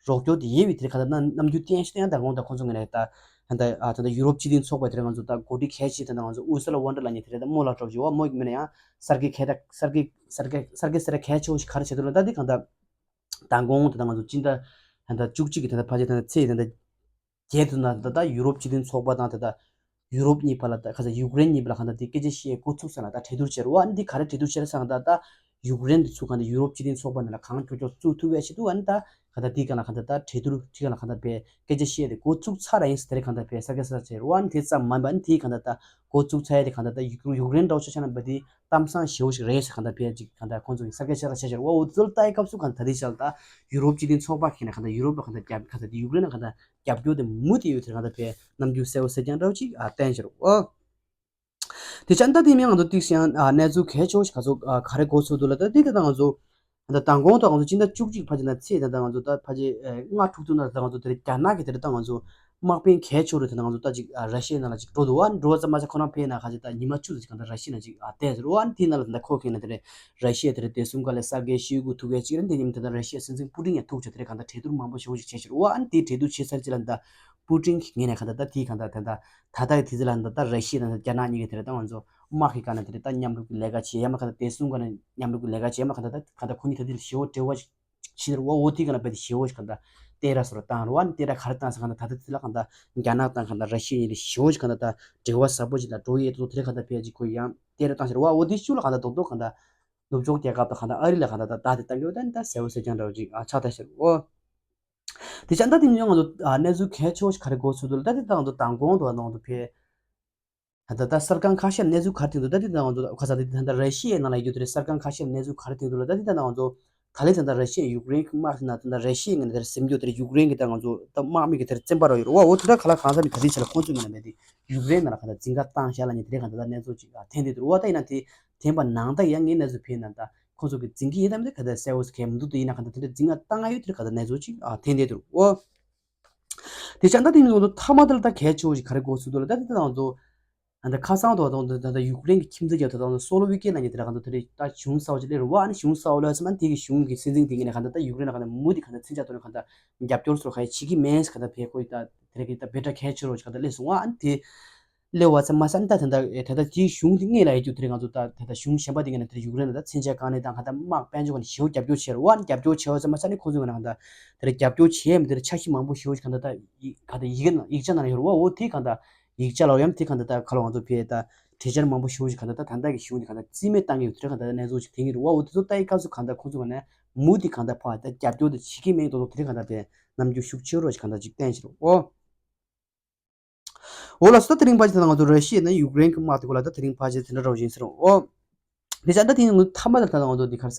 རོགས་སྐྱོར་དེ་ཡོད་པའི་དེ་གང་ལྟར་ན་ནམ་རྒྱུན་བསྟན་བཤད་ཡང་ད་དགོངས་དག་ཁོང་ཚོ་ངོས་ནས་ད་ད་ལྟ་ཨ་ད་ལྟ་ཡུ་རོབ་སྤྱི་མཐུན་ཚོགས་པ་དེར་ང་ཚོ་ད་འགོ་ཁྲིད་གལ་ཆེ་ད་ལྟ་ང་ཚོ་ཨུར་སུ་ལ་ཝོན་ཌར་ལ་ཉེ་དེ་རེད་ད་རྨོ་ལགས་གྲོགས་ཞུ་བ་མོ་ཡིན་ན་ཡང་གསར་བརྗེ་གལ་ད་གསར་བརྗེ་གསར་བརྗེ་གསར་བརྗེ་ཟེར་གལ་ཆེ་བོ་ཞིག་ག་རེ་བྱེད་ཐུབ་ལ་ད་དེ་གང་ལྟར་ད་དགོངས་ད་ལྟ་ང་ཚོ་སྤྱི་ཟླ་ད་ལྟ་བཅུ་གཅིག་གི་ད་ལྟ་ཕལ་ཆེར་ད་ལྟ་ཚེས་ད་ལྟ་བརྒྱད་དུ་ན་ད་ལྟ་ཡུ་རོབ་སྤྱི་མཐུན་ཚོགས་པ་དང་ད་ལྟ་ཡུ་རོབ་གཉིས་བར་ལ་ད་ག་ས་ཡུཀ་རེན་གཉིས་བར་ལ་གང་ལྟར་དེ་སྐད་ཆ་བཤད་འགོ་ཚུགས་ས་ལ་ད་གྲོས་བསྡུར་བྱས་རེད་བ། ཨ་ནི་འདི་ག་རེ་གྲོས་བསྡུར་བྱས་རེད་ཟེར་ན་ད་ད་ཡུཀ་རེན་དུ་ཚུགས་གང་ལྟར་ཡུ་རོབ་སྤྱི་མཐུན་ཚོགས་པ་ནང་ལ་གང་མགྱོགས་མགྱོགས་བཙུགས་ཐུབ་པའི་ཆེད་དུ་ཨ་ནི་ད་གང་ལྟར་དེའི་སྒང་ལ་གང་ལྟར་ད་གྲོས་བསྡུར་དེའི་སྒང་ལ་གང་ལྟར་བས་སྐད་ཆ་བཤད་དེ་འགོ་ཚུགས་ཚར་ར་ཡིན་ཟེར་དེ་རེད་གང་ལྟར་བས་ས་སྐད་ས་བྱས་རེད་བ། ཨ་ནི་དེ་ཙམ་མིན་པ་ཨ་ནི་དེའི་གང་ལྟར་ད་འགོ་བཙུགས་ཚར་ཡ་དེ་གང་ལྟར་ད་ཡུཀ་ཡུཀ་རེན་འདྲ་བོ་ཆ་བཞག་ན་བ་དེ་གཏམ་བཟང་ཞེ་བོ་ཞིག་རེད་ཟེར་གང་ལྟར་བས་ཅིག་གང་ལྟར་ཁོང་ཚོ་གི་ས་སྐད་ཆ་ལ་ཆ་བཞག་རེད་བ། འོ་དེ་ཚོ་ལ་ལྟ་ཡའི་སྐབས་སུ་གང་ལྟར་ད་དེ་ཆ་ལ་ད་ཡུ་རོབ་སྤྱི་མཐུན་ཚོགས་པ་གི་ནས་གང་ལྟར་ཡུ་རོབ་ལ་གང་ལྟར་རྒྱབ་གང་ལྟར་ཡུཀ་རེན་ལ་གང་ལྟར་རྒྱབ་སྐྱོར་དེ་མུ་མཐུད་ཡོད་དེ་གང་ལྟར་བས་རྣམ་འགྱུར་གསལ་བོ་གསལ་རྐྱང་འདྲ་བོ་ཅིག་ཨ་བསྟན་ཤར་འོ། དེ་ཆ་ད་དེ་མིན་ང་ཚོ་ཏིག་ཤང་ཨ་གནས་ཚུལ་གལ་ཆེ་བོ་ཞིག་ག་ཚོད་ཨ་ག་རེ་གོ་ཚུལ་འདུག་ལ་ད་དེ་ད་ང་ཚོ་ད་མདང་དགོང་དང་ང་ཚོ་སྤྱི་ཟླ་བཅུ་གཅིག་ཕལ་ཆེར་ན་ཚེས་ད་ལྟ་ང་ཚོ་ད་ཕལ་ཆེར་ལྔ་དྲུག་ཙམ་ན་ད་ང་ཚོ་དེ་རིང་རྒྱ་ནག་གི་དེ་རིང་ད་ང་ཚོ་དམག་དཔོན་གལ་ཆེ་བོ་རེད། དེ་ད་ང་ཚོ་ད་ཅིག་ར་ཤི་ཡའི་ནང་ལ་ཅིག་འགྲོ་འདུག་བ། འགྲོ་བ་ཙམ་མ་ཟད་ཁོ་རང་ཕེབས་ན་ཁ་ཅིག་ད་ཉི་མ་བཅུ་ཙམ་ཅིག་གང་ལྟར་ར་ཤི་ཡའི་ནང་ཅིག་བསྡད་ཟེར་བ། ཨ་ནི་དེའི་ནང་ལ་ད་ཁོ་གིས་ན་དེ་རིང་ར་ཤི་ཡ་དེ་རིང་བདེ་སྲུང་སྒང་ལ་གསར་འགན་ཞུ་དགོས་ཐུག་ཡ་ཅིག་རེད། དེ་ཉིན་དེ་ད་ར་ཤི་ཡའི་སྲིད་འཛིན་པུ་ཏིན་ཡང་ཐུག་བྱས་དེ་རིང་གང་ལྟར་གྲོས་བསྡུར་མང་པོ་ཞེ་པོ་ཅིག་བྱས་ཤག་བ། ཨ་ནི་དེའི་གྲོས་བསྡུར་བྱས་ཚར་རྗེས་ལ་ད་པུ་ཏིན་གྱི་ངོས་ནས་གང་ལྟར་ད་དེའི་གང་ལྟར་ད་ད་ད་ལྟ་གི་དུས་ཚོད་ལ་ད་ད་ར་ཤི་ཡ་དང་རྒྱ་ནག་གཉིས་ཀྱི་དེ་རིང་ད་ང་ཚོ་དམག་གི་སྒང་ནས་དེ་རིང་ད་མཉམ་རུབ་ཀྱི་ལས་ཀ་བྱེད་ཡ་མ་གང་ལྟར་བདེ་སྲུང་སྒང་ནས་མཉམ་རུབ་ཀྱི་ལས་ཀ་བྱེད་ཡ་མ་གང་ལྟར་ད་གང་ལྟར་ཁོ་གཉིས་ད་དེ་ལ་ཞེ་པོ་འབྲེལ་བ་ཞིག་ཕྱིན་རེད་བ། འོ་དེའི་སྒང་ལ་བས་ཞེ་པོ་ཞིག་གང་ལྟར་བསྟན་ར་སོ་ར་བཏང་རེད་བ། ཨ་ནི་བསྟན་ར་ག་རེ་བཏང་ཟེར་གང་ལྟར་ད་ལྟ་དེ་ལ་གང་ལྟར་རྒྱ་ནག་དང་གང་ལྟར་ར་ཤི་ཡ་གཉིས་ལ་ཞེ་པོ་ཞིག་གང་ལྟར་ད་འབྲེལ་བ་ཟབ་པོ་ཞིག་དང་འགྲོ་ཡི་ཡོད་དོ། དེ་རིང་གང་ལྟར་བས་ཅིག་ཁོ་ཡང་བསྟན་ར་བཏང་ཤག་བ། འོ་དེའི་ཤུལ་ལ་གང་ལྟར་རྡོག་རྡོག་གང་ལྟར་ནུབ་ཕྱོགས་རྒྱལ་ཁབ་དང་གང་ལྟར་ཨ་རི་ལ་གང་ལྟར་ད་ད་དེ་བཏང་གི་ཡོད། ད་ནི་ད་གསལ་བོ་གསལ་རྐྱང་འདྲ་བོ་ཅིག་ཨ་ཆགས་ད་ཤག་འོ། དེ་ཆ་ད་དེ་མིན་ང་ཚོ་ཨ་གནས་ཚུལ་གལ་ཆེ་བོ་ཞིག་ག་རེ་གོ་ཚུལ་འདུག་ལ། ད་དེ་ད་ང་ཚོ་མདང་དགོང་དུ་ང་ཚོ་ཕེ་ད་ད་གསར་ཁང་ཁ་ཤས་གནས་ཚུལ་ག་རེ་ཐོན་འདུག་ད་དེ་ད་ང་ཚོ་ཁ་ས་དེ་ད་ད་ར་ཤི་ཡའི་ནང་ལ་ཡོད་དུས་རེད། གསར་ཁང་ཁ་ཤས་གནས་ཚུལ་ག་རེ་ཐོན་འདུག་ལ། ད་དེ་ད་ང་ཚོ་ད་ལན་ད་ད་ར་ཤི་ཡ་ཡུཀ་རེན་གྱི་དམག་དེ་ན་ད་ད་ར་ཤི་ཡའི་ངོས་ནས་དེར་སེམས་སྐྱོ་དེར་ཡུཀ་རེན་གྱི་ད་ང་ཚོ་ད་དམག་མི་གི་དེར་བཙན་པ་རོགས་ཡོད་རེད་བ། འོ་དེ་འདྲ་ག་ལ་གང་ས་མི་ད་དེ་ཆ་ལ་ཁོང་ཚོའི་ངོས་ནས་མེད་དེ་ཡུཀ་རེན་ནང་ལ་གང་ལྟར་འཛིང་ག་བཏང་བཞག་ལ་ཉེ་དེ་རེད་གང་ལྟར་ད་གནས་ཚུལ་ཅིག་ཐོན་བསྡད་འདུག་རེད་བ། ད་ཡིན་ན་དེ་ཐེངས་པ་ནང་ད་ཡང་ངའི་གནས་ཚུལ་ཕེབས་ན་ད་ཁོང་ཚོ་གི་འཛིང་གི་ཡིན་དམ་དེ་ག་ད་གསལ་བོ་གལ་མི་འདུག་ད་ཡིན་ན་ག་ད་དེ་འདྲ་འཛིང་ག་བཏང་ཡ་ཡོད་དེ་ག་ད་གནས་ཚུལ་ཅིག་ཨ་ཐོན་བསྡད་འདུག་འོ། དེ་ཆ་ད་དེ་ནི་ང་ཚོ་མཐའ་མ་དེ་ལ་ད་གལ་ཆེ་བོ་ཞིག་ག་རེ་གོ་ཚུལ་འདུག་ལ། ད་དེ་ད་ང་ཚོ་ད་ཁ་སང་དུ་ད་ད་ད་ཡུཀ་རེན་གྱི་ཁྱིམ་མཚེས་རྒྱལ་ཁབ་ད་ད་སོ་ལོ་ཝི་ཀེ་ལ་ཉེ་དེ་ལ་ག་ད་དེ་རེད། ད་གཞུང་གསར་བ་ཅིག་སླེབས་རེད་བ། ཨ་ནི་གཞུང་གསར་བ་སླེབས་ཙམ་ཨ་ནི་དེ་གི་གཞུང་གི་སྲིད་འཛིན་དེ་ངོས་ནས་ག་ད་ད་ཡུཀ་རེན་ལ་ག་ད་མུ་མཐུད་ག་ད་མཚོན་ཆ་ཐོག་ནས་ག་ད་རྒྱབ་སྐྱོར་སོགས་ག་ཡ་བྱེད་ཀྱི་མེད་ཟེར་ག་ད་ཕེ་ཁོ་ཡི་ད་དེ་རེད་གི་ད་འབོད་སྒྲ་གལ་ཆེ་རོ་ཞིག་ག་ད་སླེབས་སོང་བ། ཨ་ནི་དེ་སླེབས་པ་ཙམ་མ་ཟད་ཨ་ནི་ད་ད་ད་ད་ད་གཞུང་དེ་སྔོན་ལ་ཡོད་རྒྱུ་དེ་རེད། ང་ཚོ་ད་ད་ད་གཞུང་གཞན་པ་དེ་ངོས་ནས་དེ་ཡུཀ་རེན་ལ་ད་མཚོན་ཆ་གང་ནས་དང་ག་ད་དམག་དཔལ་འབྱོར་ག་ནས་ཞེ་པོ་རྒྱབ་སྐྱོར་བྱས་རེད་བ། ཨ་ནི་རྒྱབ་སྐྱོར་བྱས་པ་ཙམ་མ་ཟད་ཨ་ནི་ཁོང་ཚོའི་ངོས་ནས་ག་ད་དེ་རེད་རྒྱབ་སྐྱོར་བྱས་མི་དེ་རེད་འཆར་གཞི་མང་པོ་ཞེ་པོ་ཞིག་ག་ད་ད་ཡི་ག་ད་ཡི་གེ་ནང་ཡིག་ཆ་ནང་ཡོད་རེད་བ། འོ་དེ་གང་ལྟར་ཡིག་ཆ་ལ་ཡང་དེ་གང་ལྟར་ད་ཁ་ལོ་ང་ཚོ་ཕེ་ད་གྲོས་འཆར་མང་པོ་ཞེ་པོ་ཞིག་གང་ལྟར་ད་ད་ལྟ་གི་གཞུང་དེ་གང་ལྟར་རྩིས་མེད་བཏང་གི་ཡོད་དེ་གང་ལྟར་གནས་ཚུལ་ཞིག་ཐོན་གྱི་རེད་བ། འོ་དེ་ཚོ་ལྟ་ཡི་སྐབས་སུ་གང་ལྟར་ཁོང་ཚོ་ག་ནས་མུ་མཐུད་གང་ལྟར་ཕར་ད་རྒྱབ་སྐྱོར་དེ་བྱེད་ཀྱི་མེད་མདོག་མདོག་དེ་གང་ལྟར་ཕེ་རྣམ་འགྱུར་ཤུགས་ཆེ་རོ་ཞིག་གང་ལྟར་ཅིག་བསྟན་ཞིག་རེད་འོ། འོ་ལགས་སོ། ད་དེ་རིང་ཕལ་ཆེར་ད་ང་ཚོ་ར་ཤི་ཡ་ནས་ཡུཀ་རེན་གྱི་དམག་དེ་སྐོར་ལ་ད་དེ་རིང་ཕལ་ཆེར་དེ་འདྲ་རོ་ཡིན་ཟེར་རོ་འོ། དེ་ཆ་ད་དེ་ནི་མཐའ་མ་ལ་ད་ང་ཚོ་འདི་ག་རེ་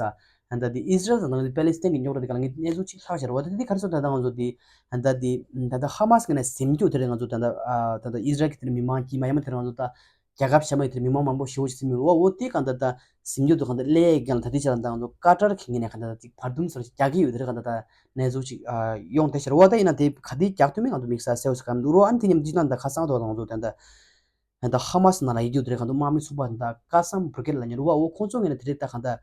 ཟ། ད་འདི་ཨི་ཟི་རལ་དང་ད་འདི་པེ་ལི་སི་ཐན་གྱི་རྙོག་དྲ་འདི་ག་ལ་ངས་གནས་ཚུལ་ཅིག་ལྷག་བཞག་རེད་བ། ད་འདི་ག་རེ་ཟ། ད་ད་ང་ཚོ་འདི་ད་ད་འདི་ད་ད་ཧ་མ་སི་ངོས་ནས་ཟིན་རྒྱུ་དེ་རེད། ང་ཚོ་ད་ད་ད་ད་ཨི་ཟི་རལ་གྱི་དེ་མི་མང་དཀྱུས་མ་ཡ་མ་དེ་རེད། ང་ཚོ་ད་རྒྱལ་ཁབ་གཞན་པ་ཡི་དེ་མི་མང་མང་པོ་ཞེ་པོ་ཞིག་ཟིན་མི་རེད་བ། འོ་དེ་གང་ལྟར་ད་ཟིན་རྒྱུ་དེ་གང་ལྟར་སླེབས་ཡས་སྒང་ལ་ད་དེ་ཆ་ལ་ད་ང་ཚོ་ཀ་ཏར་གྱི་ངོས་ནས་གང་ལྟར་ད་ཅིག་བར་འདུམ་སོགས་ཅིག་རྒྱག་གི་ཡོད་དེ་རེད། གང་ལྟར་ད་གནས་ཚུལ་ཅིག་ཡོང་བསྡད་ཤག་རེད་བ། ད་ཡིན་ན་དེ་ག་དེ་རྒྱག་ཐུབ་མིན་ང་ཚོ་དམིགས་བསལ་གསལ་པོ་ཞིག་ག་མི་འདུག་རེད་བ། ཨ་ནི་དེ་མཉམ་དུ་ཅིག་ད་ད་ཁ་སང་ཐོག་ད་ང་ཚོ་ད་ད། ད་ཧ་མ་སི་ནང་ལ་ཡིན་རྒྱུ་དེ་རེད། གང་ལྟར་དམག་མི་ཚོགས་པ་དང་ཀ་སམ་བྷི་རི་གེད་ལ་ཉེ་རུ་བ། འོ་ཁོང་ཚོ་ངོས་ནས་དེ་རེད། ད་གང་ལྟར་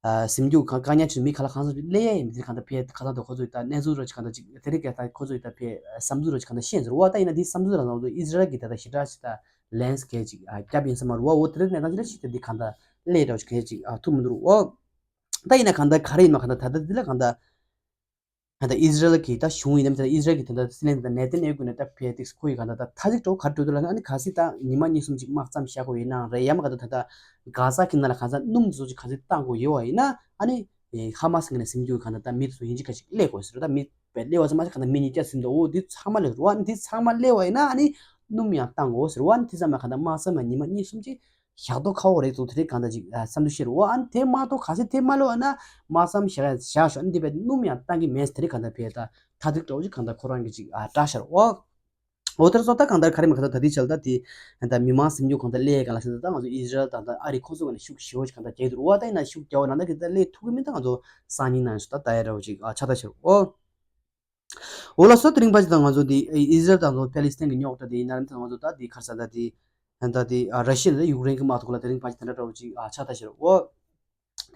ཨ་ཟིན་རྒྱུ་གང་དཀའ་ངལ་ཆེ་མི་ག་ལ་གང་ས་ཅིག་སླེབས་ཡ་ཡིན་མི་དེ་གང་ལྟར་ཕེ་ཁ་སང་དུ་ཁོ་ཚོ་ཡི་ད་གནས་ཚུལ་རོ་ཅིག་གང་ལྟར་ཅིག་དེ་རེད། ག་ད་ཁོ་ཚོ་ཡི་ད་ཕེ་བསམ་ཚུལ་རོ་ཅིག་གང་ལྟར་ཤེས་ཟེར་བ། ད་ཡིན་ན་དེ་བསམ་ཚུལ་ར་ང་ཚོ་ཨི་ཟི་རལ་གྱི་ད་ད་ཞེ་དྲག་ཅིག་ད་ལན་སི་གལ་ཅིག་ཨ་རྒྱབ་ཡིན་ས་མ་རེད་བ། འོ་དེ་རེད། གནས་སྟངས་ཅི་འདྲ་ཞིག་ད་འདི་གང་ལྟར་སླེབས་རོ་ཅིག་གལ་ཅིག་ཨ་ཐུབ་མི་འདུག་རེད་བ། ད་ཡིན་ན་གང་ལྟར་ག་རེ་ཡིན་མ་གང་ལྟར་ད་ད་འདི་ལ་གང་ལྟར། ད་ལྟ་ཨི་ཟི་རལ་གྱི་ད་གཞུང་ཡིན་ནམ། ད་ལྟ་ཨི་ཟི་རལ་གྱི་ད་ལྟ་སྲིད་བློན་ད་ལྟ་ནེ་ཐན་ཡ་ཧུ་ནས་ད་ཕེ་ཏིག་ཁོ་ཡི་གང་ལྟར་ད་ཐ་ཚིག་འགྲོ་ག་འགྲོ་དུས་ལ་ཨ་ནི་གལ་སྲིད་ད་ཉི་མ་གཉིས་གསུམ་ཅིག་དམག་མཚམས་བཞག་དགོས་ཡིན་ནའང་རེད། ཡང་མ་གང་ལྟར་ད་ལྟ་གྷ་ཟ་གི་ནང་ལ་གང་ལྟར་སྣུམ་བཟོ་ཅིག་གལ་སྲིད་བཏང་དགོས་ཡོད་པ་ཡིན་ན་ཨ་ནི་ཧ་མ་སི་ངོས་ནས་ཟིན་རྒྱུ་གང་ལྟར་ད་མི་དེ་ཚོ་ཡིན་གཅིག་ཁ་ཅིག་སླེབས་དགོས་ཟེར། ད་མི་བས་སླེབས་པ་ཙམ་མ་ཟད་གང་ལྟར་མི་ཉིས་བརྒྱ་ཟིན་འདུག་འོ་འདི་ཚང་མ་སླེབས་རོ། ཨ་ནི་འདི་ཚང་མ་སླེབས་པ་ཡིན་ན་ཨ་ནི་ སྣུམ་ཡང་བཏང་དགོས་ཟེར་བ། ཨ་ནི་དེ་ཙམ་མ་གང་ལྟར་དམག་མཚམས་ཡང་ཉི་མ་གཉིས་གསུམ་ཅིག་བཞག་ཐོག་ཁ་འོག་རེག་ཐོག་དེ་རིགས་གང་ལྟར་ཅིག་བསམ་ཚུལ་བཤད་རེད་བ། ཨ་ནི་དེ་མ་གཏོགས་ག་ཚད་དེ་མ་ལོས་ན་དམག་མཚམས་བཞག་བཞག་ཤོག་ཨ་ནི་དེ་བས་སྣུམ་ཡང་བཏང་གི་མེད་ཟེར་དེ་རིགས་གང་ལྟར་བས་ད་མཐའ་ཐུག་འདྲ་བོ་ཅིག་གང་ལྟར་ཁོ་རང་གིས་ཅིག་བསྒྲགས་ཤར་བ། འོ་དེར་སོ་ད་གང་ལྟར་ག་རེ་མི་ག་ད་ད་དེ་བྱས་ད་དེ་ད་མི་མང་སེམས་ཤུགས་གང་ལྟར་སླེབས་ག་ལ་ཟེར་ད་ང་ཚོ་ཨི་ཟི་རལ་དང་ད་ཨ་རི་ཁོ་ཚོ་ག་ནས་ཤུགས་ཞེ་པོ་ཅིག་གང་ལྟར་རྒྱག་འདུག་བ། ད་ཡིན་ན་ཤུགས་རྒྱག་བ་ན་ད་གི་ད་སླེབས་ཐུབ་ཀྱི་མིན། ད་ང་ཚོ་སང་ཉིན་ནང་ཞུ་ད་ད་ཡ་འདྲ་བོ་ཅིག་ཨ་ཆགས་ད་ཤར་འོ། འོ་ལགས་སོ། དེ་རིང་ཕལ་ཆེར་ད་ང་ཚོ་དེ་ཨི་ཟི་རལ་དང་ཚོ་ཕ་ལི་སི་ཐན་གྱི་རྙོག་དྲ་དེ་ཡིན་ན་རིམ་ད་ང་ཚོ་ད་དེ་ག་རེ་ཟེར་ད་དེ་ད་དེ་ཨ་ར་ཤི་ཡ་དང་ཡུཀ་རེན་གྱི་དམག་ཐོག་ལ་དེ་རིང་ཕལ་ཆེར་དེ་འདྲ་འདྲ་བོ་ཅིག་ཨ་ཆགས་ད་ཤར་འོ།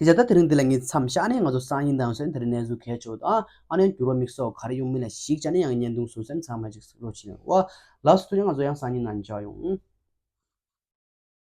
དེ་བྱས་ད་དེ་རིང་འདི་ལ་ངས་མཚམས་བཞག་ནས་ང་ཚོ་སང་ཉིན་དང་སང་ཉིན་དེ་རིང་གནས་ཚུལ་གལ་ཆེ་བ་དང་ཨ་ནི་འགྱུར་བ་དམིགས་བསལ་ག་རེ་ཡོང་མིན་ལ་གཞིགས་བྱས་ནས་ཡང་བརྙན་ཐུང་བཟོ་སེམས་ཚང་མ་ཅིག་རོགས་བྱེད་ནས་འོ། ལགས་སོ། ཐུགས་རྗེ་ཆེ། ང་ཚོ་ཡང་སང་ཉིན་ནང་མཇལ་ཡོང་།